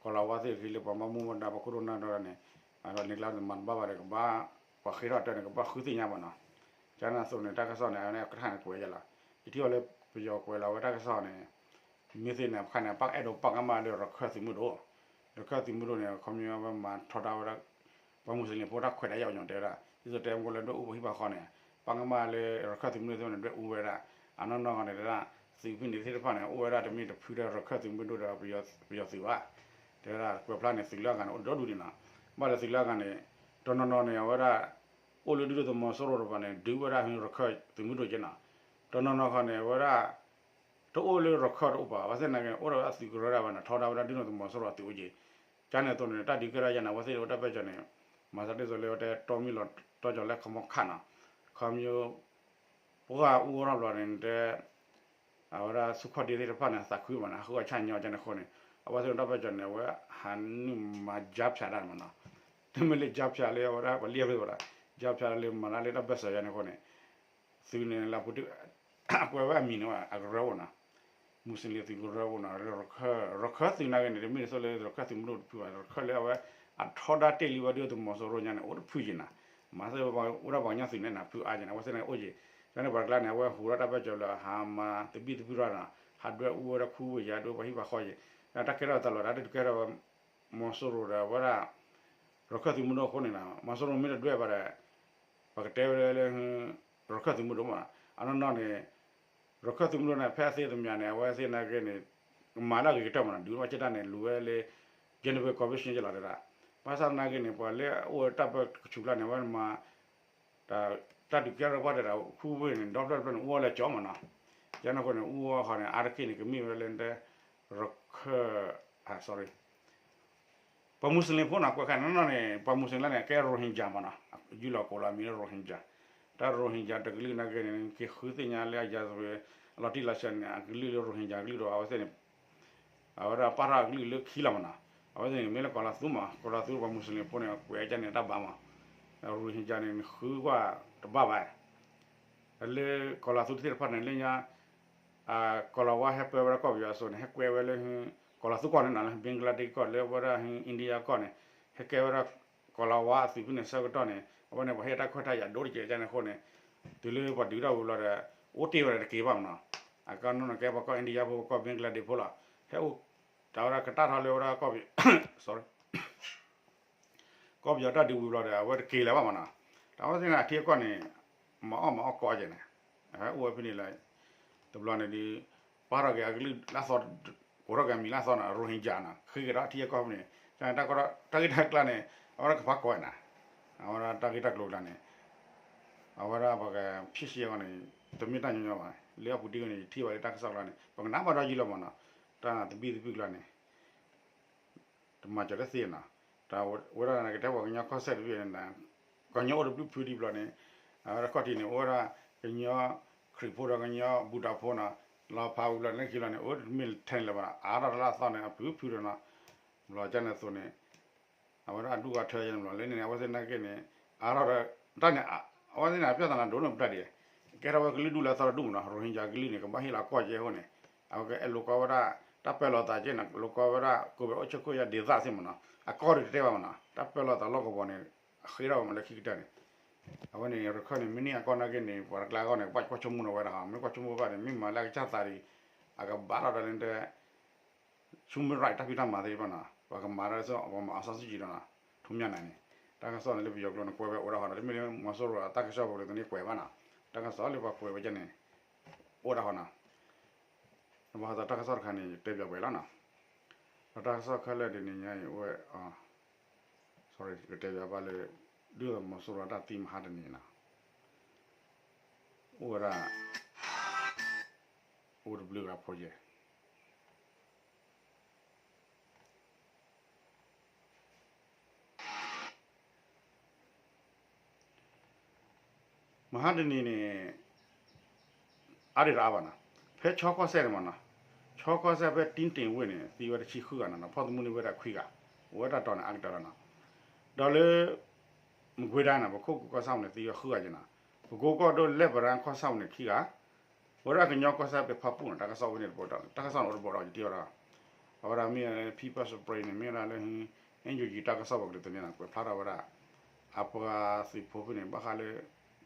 ကီၤလၤဝါသ့ၣ်တထံၣ်လၢပှၤဘၣ်မူဘၣ်ဒါ ပှၤခိၣ်ဒိၣ်နၢ်ဒိၣ်န့ၣ် အလီၤန့ၢ်ကျါန့ၣ် မၤတဘၣ်ဘၣ်ဒီး ကဘၣ် ပှၤဃ့ထီၣ်တၢ်န့ၣ် ကဘၣ်ဃုသ့ၣ်ညါဘၣ်နီၤ ကန့ၣ်အသိးန့ၣ် တၢ်ကစီၣ်န့ၣ် အဝဲန့ၣ်ကထါန့ၣ်ကွဲးယဲလီၤ ယထံၣ်အီၤလၢပယီၤကွဲးလီၤဝဲတၢ်ကစီၣ်န့ၣ် မ့ၢ်သ့ၣ်န့ၣ် အခါန့ၣ် ပၣ်အဲၣ်ဒိးပာ်ကမၣ်လၢရခၢၣ်သုးမုၢ်ဒိၣ် ရခၢၣ်သုးမုၢ်ဒိၣ်န့ၣ် ခီပညီဝဲမၤထီဒါဝဲဒၣ် ပှၤမူစလ့ၣ်ဖိတၢ်ခွဲးတၢ်ယာ်အီၤညီတဲဝဲဒၣ် ဒ်သိးတဲမူလၢဒွဲၣ်အူပှၤဟံၣ်ပှၤဃီန့ၣ် ပာ်ကမၣ်လၢရခၢၣ်သုးမုၢ်ဒိၣ်သ့ၣ်တဖၣ်န့ၣ် ဒွဲၣ်အူဝဲဒၣ် အနီၢ်နီၢ်ဂီၢ်န့ၣ်တဲဒၣ် သုးဖဲန့ၣ်သ့ၣ်တဖၣ်န့ၣ် အိၣ်ဝဲဒၣ်တမ့ၢ်တဖုဒီးရခၢၣ်သုးမုၢ်ဒိၣ်ဒီးပယီၤသုးဘၣ် တဲဝဲဒၣ်ကွဲးဖျါန့ၣ် သုးလၢအဂၤန့ၣ် အိၣ်ဒီဒူၣ်ဒံးနီၤ ဘၣ်လၢသုးလၢအဂၤန့ၣ် တနီၤနီၤန့ၣ် အဝဲဒၣ် အိၣ်လၢဒုၣ်ဒါသုးမီၤစိရိၤတကပၤန့ၣ် ဒုးဝဲဒၣ်ရခၢၣ်သုးမုၢ်ဒိၣ်က့နီၤ တနီၤနီၤခီန့ၣ် အဝဲဒၣ် တအိၣ်လၢရခၢၣ်တအိၣ်ဘၣ် ဘၣ်ဆၣ်သနာ်က့ အိၣ်ဒီးအသုးကရၢဒၣ်ဝဲန့ၣ် ထီဒါဝဲဒၣ်ဒုၣ်ဒါသုးမီၤစိရိၤအသုးအိၣ်က့ ကန့ၣ်အသိးန့ၣ် တၢ်ဒုးကဲထီၣ်ယဲန့ၣ် အဝဲသ့ၣ်တဖၣ်တၢ်ပၢၢ်ကၠီန့ၣ် မၤသးဒ်သိးလၢဝဲတဲတီမံၤလီၤတီကၠီၤလၢခီမီခါနီၤ ခီမီ ပှၤအူအီၣ်ထီၣ်ဘျီန့ၣ်တဲ အဝဲဒၣ်ဆူၣ်ခီၣ်ဒ့သ့ၣ်တဖၣ်န့ၣ် သးခုမးန့ၣ် ဟးဃုအီၣ်ဆၣ်ညီကန့ၣ်အဃိန့ၣ် အဝဲသ့ၣ်တၢ်ပၢၢ်ကၠီန့ၣ် အဝဲဟးနုာ်မၤ ကြားဖြတ် တၢ်န့ၣ်မးနီၤ တမ့ၢ်လၢ ကြားဖြတ် လၢအဝဲဒၣ်ပှၤလံၣ်အဝဲဒၣ် ကြားဖြတ် လၢမၤတၢ်လၢတၢ်ဘၢၣ်စၢၤယဲန့ၣ်အဃိန့ၣ် သုးန့ၣ်လၢပူၤတ့ၢ် အကွဲးဝဲအမံၤန့ၣ် အကရၢအိၣ်နီၤ, မူစလ့ၣ်သုးကရၢအိၣ်နီၤ, ရခၢၣ်သုးနာ်က့န့ၣ် တမ့ၢ်ဒ်သိးလၢရခၢၣ်သုးမုၢ်ဒိၣ်တဖုဘၣ်, ရခၢၣ်လၢအဝဲ အထီဒါတ့ၢ်လံဝဲဒုၣ်ဒါသုးမီၤစိရိၤညါန့ၣ် အိၣ်တဖုက့ၤနီၤ, မၤသ့ၣ်အိၣ်ဒၣ်ပှၤကညီသုးန့ၣ်နၤ ဖုအါက့ၤန့ၣ် အဝဲသ့ၣ်န့ၣ်အိၣ်က့ၤ, ကန့ၣ်ပှၤတကျါန့ၣ် အဝဲဟူးထီၣ်တၢ်ဘၢၣ်စၢၤလၢဟးမၤသဘံၣ်သဘုၣ်ထီၣ်နီၤ, ဟးဒွဲၣ်အူဝဲဒၣ်ခူဝ့ၢ်ယၤ ဒွဲၣ်ပှၤဟံၣ်ပှၤဃီက့ၤ, တၢ်ကဲထီၣ်သးလီၤ တၢ်တဒုးကဲထီၣ်ဝဲ မီၤစိရိၤဒီးအဝဲဒၣ် ရခၢၣ်သုးမုၢ်ဒိၣ်အဃိန့ၣ်နီၤ, မီၤစိရိၤမ့ၢ်တဒွဲၣ်ဘၣ်ဒီး ပကတဲဝဲလၢ ရခၢၣ်သုးမုၢ်ဒိၣ်မး, အနီၢ်နီၢ်န့ၣ် ရခၢၣ်သုးမုၢ်ဒိၣ်န့ၣ် ဖဲအသ့သမံၤန့ၣ် အဝဲသ့ၣ်နာ်က့န့ၣ် ကမၤလၢအဂ့ၤကတၢၢ်မးနီၤ, ဒုးဘၣ်က့ၤတၢ်န့ၣ် လူၤဝဲလၢ Geneva Convention ကလီၤတဒၣ်, ဘၣ်ဆၣ်သနာ်က့န့ၣ် ပှၤလၢအအိၣ်တၢ်ပၢၢ်ဆူၣ်ဖျါန့ၣ် အဝဲမၤ တၢ်ဒုးကဲထီၣ်ပှၢ်တဒၣ် ခူဝ့ၢ်န့ၣ် ဒီဖျၢၣ်တဖျၢၣ်န့ၣ် အိၣ်ဝဲလၢကၠီမးနီၤ, ကန့ၣ်အဃိန့ၣ် အိၣ်ဝဲဃီန့ၣ် အါတက့ၢ်န့ၣ် ကမ့ၢ်ဝဲလၢ ရခၢၣ် sorry ပှၤမူစလ့ၣ်ဖိနီၤ, ကွဲးခါန့ၣ်နီၢ်နီၢ်န့ၣ် ပှၤမူစလ့ၣ်လၢန့ၣ် ကဲ Rohingya မးနီၤ, ယုၢ်လီၤကိးလီၤအမံၤလၢ Rohingya, တၢ် Rohingya တကလုာ်နာ်က့န့ၣ် က့ၤဃုသ့ၣ်ညါလၢအ ရာဇဝင် အလီၤတံၢ်လီၤဆဲးန့ၣ် အကလုာ်လၢ Rohingya ကလုာ်ဒီး အဝဲသ့ၣ်န့ၣ် အဝဲဒၣ်ပာ်ထီၣ်အကလုာ်လၢခံလီၤမးနီၤ, အဝဲသ့ၣ်န့ၣ် မ့ၢ်လၢကီၤလၤသူမး, ကီၤလၤသူပှၤမူစလ့ၣ်ဖိန့ၣ် ကွဲးကန့ၣ်တၢ်ဘၣ်မး, Rohingya န့ၣ် နဃုကွၢ်တဘၣ်ဘၣ် လၢကီၤလၤသူတသ့ၣ်တဖၣ်န့ၣ် လၢညါ ကီၤလၤဝါဟဲပၢဝဲဒၣ်ကီၢ်ပယီၤအစိၤန့ၣ် ဟဲကွဲဝဲလၢ ကီၤလၤသူကီၢ်န့ၣ်နီၤ, လၢ Bangladesh ကီၢ် လၢဝဲဒၣ် India ကီၢ်န့ၣ် ဟဲကဲဝဲဒၣ်ကီၤလၤဝါအသုးဖဲန့ၣ်ဆၢကတီၢ်န့ၣ် အဝဲန့ၣ် ပှၤဟ့ၣ်တၢ်ခွဲးတၢ်ယာ်ဒိၣ်တက့ၢ်ကန့ၣ်အဃိန့ၣ် တုၤလၢပှၤဒုးထီၣ်ဝံၤဘျီဒီး အိၣ်တ့ၢ်ဝဲဒၣ်တက့ၢ်ဘၣ်မးနီၤ, အကနီၢ်န့ၣ်ကဲပှၤကီၢ် India ဖိ ပှၤကီၢ် Bangladesh ဖိလီၤ, ဟဲအိၣ်တၢ်ဝဲဒၣ်ကတၢ်ထီၣ်လၢဝဲဒၣ်ကီၢ် sorry ကီၢ်ပယီၤတၢ်ဒုးဝံၤဘျီဒီး အဝဲတက့ၤလၢၤဘၣ်မးနီၤ, တၢ်ဝဲသ့ၣ်န့ၣ် အထံအကီၢ်န့ၣ် မၤအီၣ်မၤအီၣ်ကီကဲန့ၣ် ဟဲအိၣ်ဝဲဖဲန့ၣ်လၢ တဘျီန့ၣ်ဒီး ပာ်ထီၣ်က့ၤအကလုာ်လၢအသီ ကိးထီၣ်က့ၤအမံၤလၢအသီန့ၣ် Rohingya နီၤ, ဃ့က့ၤဒီးအထံအကီၢ်ဖဲန့ၣ် တၢ်ဂ့ၢ်တၢ်ကျိၤန့ၣ် အဝဲဒၣ်ကဖးကီးဝဲနီၤ, အဝဲဒၣ်တၢ်ဂ့ၢ်တၢ်ကျိၤကျါန့ၣ် အဝဲဒၣ်ပှၤကဖံးစ့ၢ်ကီးန့ၣ် တမ့ၢ်တၢ်ညီညီဘၣ်, လၢအပူၤတ့ၢ်န့ၣ် ယထံၣ်ဘၣ်လၢတၢ်ကစီၣ်ကျါန့ၣ် ပကနၣ်ဘၣ်ဒီးယံၤလီၤမးနီၤ, တၢ်သဘံၣ်သဘုၣ်ကျါန့ၣ် တမၤစၢၤတသ့နီၤ, တၢ်ဝဲဒၣ်န့ၣ် ကတဲပှၤကညီကီၢ်စဲၣ်တဘ့ၣ်န့ၣ် ကညီအိၣ်တဘျုးဖုဒံးဘျီန့ၣ် အဝဲဒၣ်ခီၣ်ထံးန့ၣ် အိၣ်ဝဲဒၣ် ကညီခရံာ်ဖိဒီးကညီဘူၣ်ဒီးဖိနီၤ, လီၤဖးဝံၤဘျီန့ၣ်ခံဘျီန့ၣ် အိၣ်တမ့ၢ်ထဲန့ၣ်လၢၤဘၣ်နီၤ, အါထီၣ်တလၢ်သီန့ၣ် အဖုဖုဒီးနီၤ, ဘျီကန့ၣ်အသိးန့ၣ် အဝဲဒၣ်အဒူၣ်အထၢယဲန့ၣ်ဘျီ လၢန့ၣ်န့ၣ် အဝဲသ့ၣ်နာ်က့န့ၣ် အါထီၣ်ဒီး တၢ်န့ၣ် အဝဲသ့ၣ်န့ၣ် အပြဿနာဒိၣ်န့ၣ်ပတၢ်ဒ် ကဲထီၣ်ဝဲကလုာ်ဒူၣ်လၢအသီတဒူၣ်မးနီၤ, Rohingya ကလုာ်န့ၣ် ကဘၣ်ဟ့ၣ်လီၤကီၢ်ကဲအဃိန့ၣ် အဝဲကအဲၣ်လိာ်ကွဲဝဲဒၣ် တၢ်ပၢလီၤသးကဲန့ၣ် လိာ်ကွဲဝဲဒၣ် ကိုယ်ပိုင်အုပ်ချုပ်ခွင့်ရဒေသ သ့ၣ်မးနီၤ, အကီၢ်ဒုးတတဲဘၣ်မးနီၤ, တၢ်ပၢလီၤသးလီၢ်ကဝီၤန့ၣ် အဃ့ထီၣ်ဝဲမးလၢခံကတၢၢ်န့ၣ်, အဝဲန့ၣ် ရခၢၣ်န့ၣ် မ့ၢ်န့ၢ်အကီၢ်နာ်က့န့ၣ် ပှၤတကျါအဂီၢ်န့ၣ် ကဘၣ်ကွၢ်ဆိကမိၣ်ဒီးဝဲဒၣ်ဟီ မ့ၢ်ကွၢ်ဆိကမိၣ်ဘၣ်န့ၣ် မ့ၢ်မၤလၢအကစၢ်သးဒ် အကဘၣ်ထီၣ်ဒီးလၢ human right တၢ်ဖံးတၢ်မၤသ့ၣ်တဖၣ်နီၤ, ပှၤကမၤဒီး ပှၤမၤအီၣ်စီဆှံကံၤဒီးနီၤ, ထူမၠၣ်နၤန့ၣ်, တၢ်ကစီၣ်န့ၣ်လၢပယီၤကျိာ်န့ၣ် ကွဲးဝဲအိၣ်ဒၣ်ဟီဒီး တမ့ၢ်လၢမီၤစိရိၤအတၢ်ကစီၣ်ပူၤန့ၣ် တန့ၢ်ကွဲးဘၣ်နီၤ, တၢ်ကစီၣ်လၢပှၤကွဲးဝဲကဲန့ၣ် အိၣ်ဒၣ်ဟီနီၤ, ဘၣ်ဆၣ်တၢ်ကစီၣ်တခါန့ၣ် တဲပၠးဝဲလီၤနီၤ, ဒီးတၢ်ကစီၣ်ခဲလၢာ်တနံၤညါအံၤအိၣ်ဝဲ sorry ကတဲပၠးဘၣ်လၢ ဒုၣ်ဒါသုးမီၤစိရိၤအတၢ်သံမဟါတနံၤနီၤ, အိၣ်ဝဲဒၣ် အိၣ်တဘျုးဂၤဖိယဲၢ် မဟါတနံၤန့ၣ် အါဒံးတအါဘၣ်နီၤ, ဖဲဆီကီၢ်စဲၣ်န့ၣ်မးနီၤ, ဆီကီၢ်စဲၣ်ဖဲတံတ့ၢ်ဝ့ၢ်န့ၣ် သံဝဲတဆံဃုဂၤနီၤ, ဖီၣ်သမူန့ၢ်ဝဲဒၣ်ခွံဂၤ, အိၣ်ဝဲတၢ်တီၤန့ၣ် အါကတၢၢ်လီၤနီၤ, ဒီးလၢ မကွ့ၤဒၣ်နီၤ ပခိၣ်ကူၣ်ကီၢ်ဆၣ်ပူၤန့ၣ် သံဝဲဃုဂၤယဲၢ်နီၤ, ပကိကီၢ်ဒိၣ်လဲၣ်ပရၣ်ကီၢ်ဆၣ်ပူၤန့ၣ်ခံဂၤ အဝဲဒၣ်ကညီကီၢ်စဲၣ်ဖဲဖၣ်ပူၣ်နီၤ, တၢ်ကစီၣ်ဝဲန့ၣ်တဘိဒီး တၢ်ကစီၣ်န့ၣ်အိၣ်တဘိဒီးယတံၢ်ဝဲဒၣ်, အဝဲဒၣ်မ့ၢ်လၢ People's Spring န့ၣ် မ့ၢ်ဝဲဒၣ်လၢ NUG တၢ်ကစီၣ်ပူၤကလုာ်သန့ၤနီၤ ကွဲးဖျါထီၣ်ဝဲဒၣ် အပှၤသုးဖိဖဲန့ၣ် ဘၣ်ဃးလၢ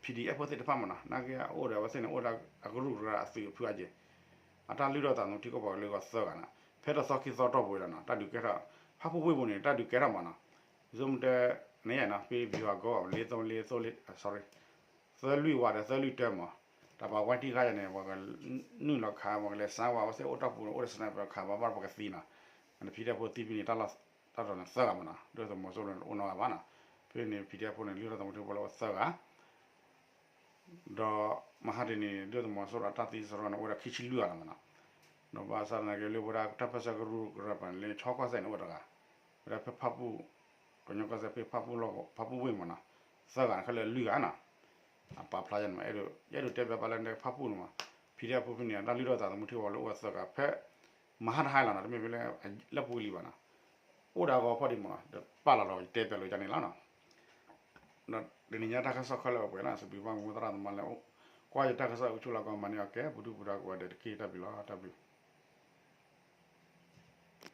PDF ဖိသ့ၣ်တဖၣ်မးနီၤ နာ်က့အိၣ်ဒီးအဝဲသ့ၣ်န့ၣ် အိၣ်ဒီးအကရူၢ်ကရၢအသုးအဖုအက့ၢ်, အတၢ်လုၢ်ထီၣ်သးသမူထံကီၢ်ပှၤကလုာ်အဂီၢ်သၢဂၤနီၤ, ဖဲတသီခံသီတီၢ်ပူၤဝဲလီၤနီၤ, တၢ်ဒုးကဲထီၣ် ဖၣ်ပူၣ်ဝ့ၢ်ပူၤန့ၣ် တၢ်ဒုးကဲထီၣ်မးနီၤ, ယဆိကမိၣ်တဲ န့ၣ်နီၤ ဖဲ ဗျူဟာကုန်း လေးသုံးလေး sorry သၢလွံၢ်ဝးဒီးသၢလွံၢ်တၢမး, တၢ်ပာ်ဝဲထံၣ်ခါယၤန့ၣ် ပှၤကနုာ်လီၤခး ပှၤကလဲၤစါဝဲ အဝဲသ့ၣ်အိၣ်တၢ်ပူၤန့ၣ် အိၣ်ဒီး sniper ခးဘၣ်ဘၣ်ပှၤကသံနီၤ, ဖဲန့ၣ် PDF ဖိသံဖဲန့ၣ် တၢ်လီၢ်တၢ်တီၤန့ၣ်သၢဂၤမးနီၤ, ဒုၣ်ဒါသုးမီၤစိရိၤန့ၣ် တအိၣ်နီတဂၤဘၣ်နီၤ, ဖဲန့ၣ် PDF ဖိန့ၣ် လုၢ်ထီၣ်သးသမူထံကီၢ်ပှၤလၢအိၣ်သၢဂၤ ဒီးမဟါတနံၤန့ၣ် ဒုၣ်ဒါသုးမီၤစိရိၤအတၢ်သံစရီန့ၣ် အိၣ်ဝဲဒၣ်ခံဆံလွံၢ်ဂၤလီၤမးနီၤ, ဒီးဘၣ်ဆၣ်သနာ်က့လၢဝဲဒၣ်တၢ်ပၢဆှၢကရူၢ်ကရၢပှၤန့ၣ် လၢဆီကီၢ်စဲၣ်န့ၣ်အိၣ်တဂၤ, ဝဲဒၣ်ဖဲဖၣ်ပူၣ်, ကညီကီၢ်စဲၣ်ဖဲဖၣ်ပူၣ်လီၢ်ကဝီၤ ဖၣ်ပူၣ်ဝ့ၢ်မးနီၤ, သၢဂၤခဲလၢာ်လွံၢ်ဂၤနီၤ, အပာ်ဖျါယဲန့ၣ်မး အဲၣ်ဒိးတဲဘၣ်ပၣ်လၢဖၣ်ပူၣ်န့ၣ်မး, PDF ဖိဖဲန့ၣ် တၢ်လုၢ်ထီၣ်သးသမူထံကီၢ်ပှၤလၢအိၣ်သၢဂၤဖဲ မဟါတဟါလီၤနီၤ, တမ့ၢ်ဖဲလၢ လၢပူၤလံဘၣ်နီၤ, အိၣ်ဒီးအဂီၤဖီၣ်ဒံးမးနီၤ, ဒီးပာ်လီၤလီၤ ယတဲပၠးလိာ်ယၤန့ၣ်လီၤနီၤ, ဒီးတနံၤညါတၢ်ကစီၣ်ခဲလၢာ်ပှဲၤနီၤ, စံးဘျုးဘၣ်မိၢ်သရၣ်သမါလၢ ကွၢ်ယတၢ်ကစီၣ်အိၣ်ဆူၣ်လီၤကီးမၤန့ၢ်အီၤကဲ ပဒုၣ်ပဒါကိးဂၤဒဲးတက့ၢ် တၢ်ဘျုးလီၤ တၢ်ဘျုး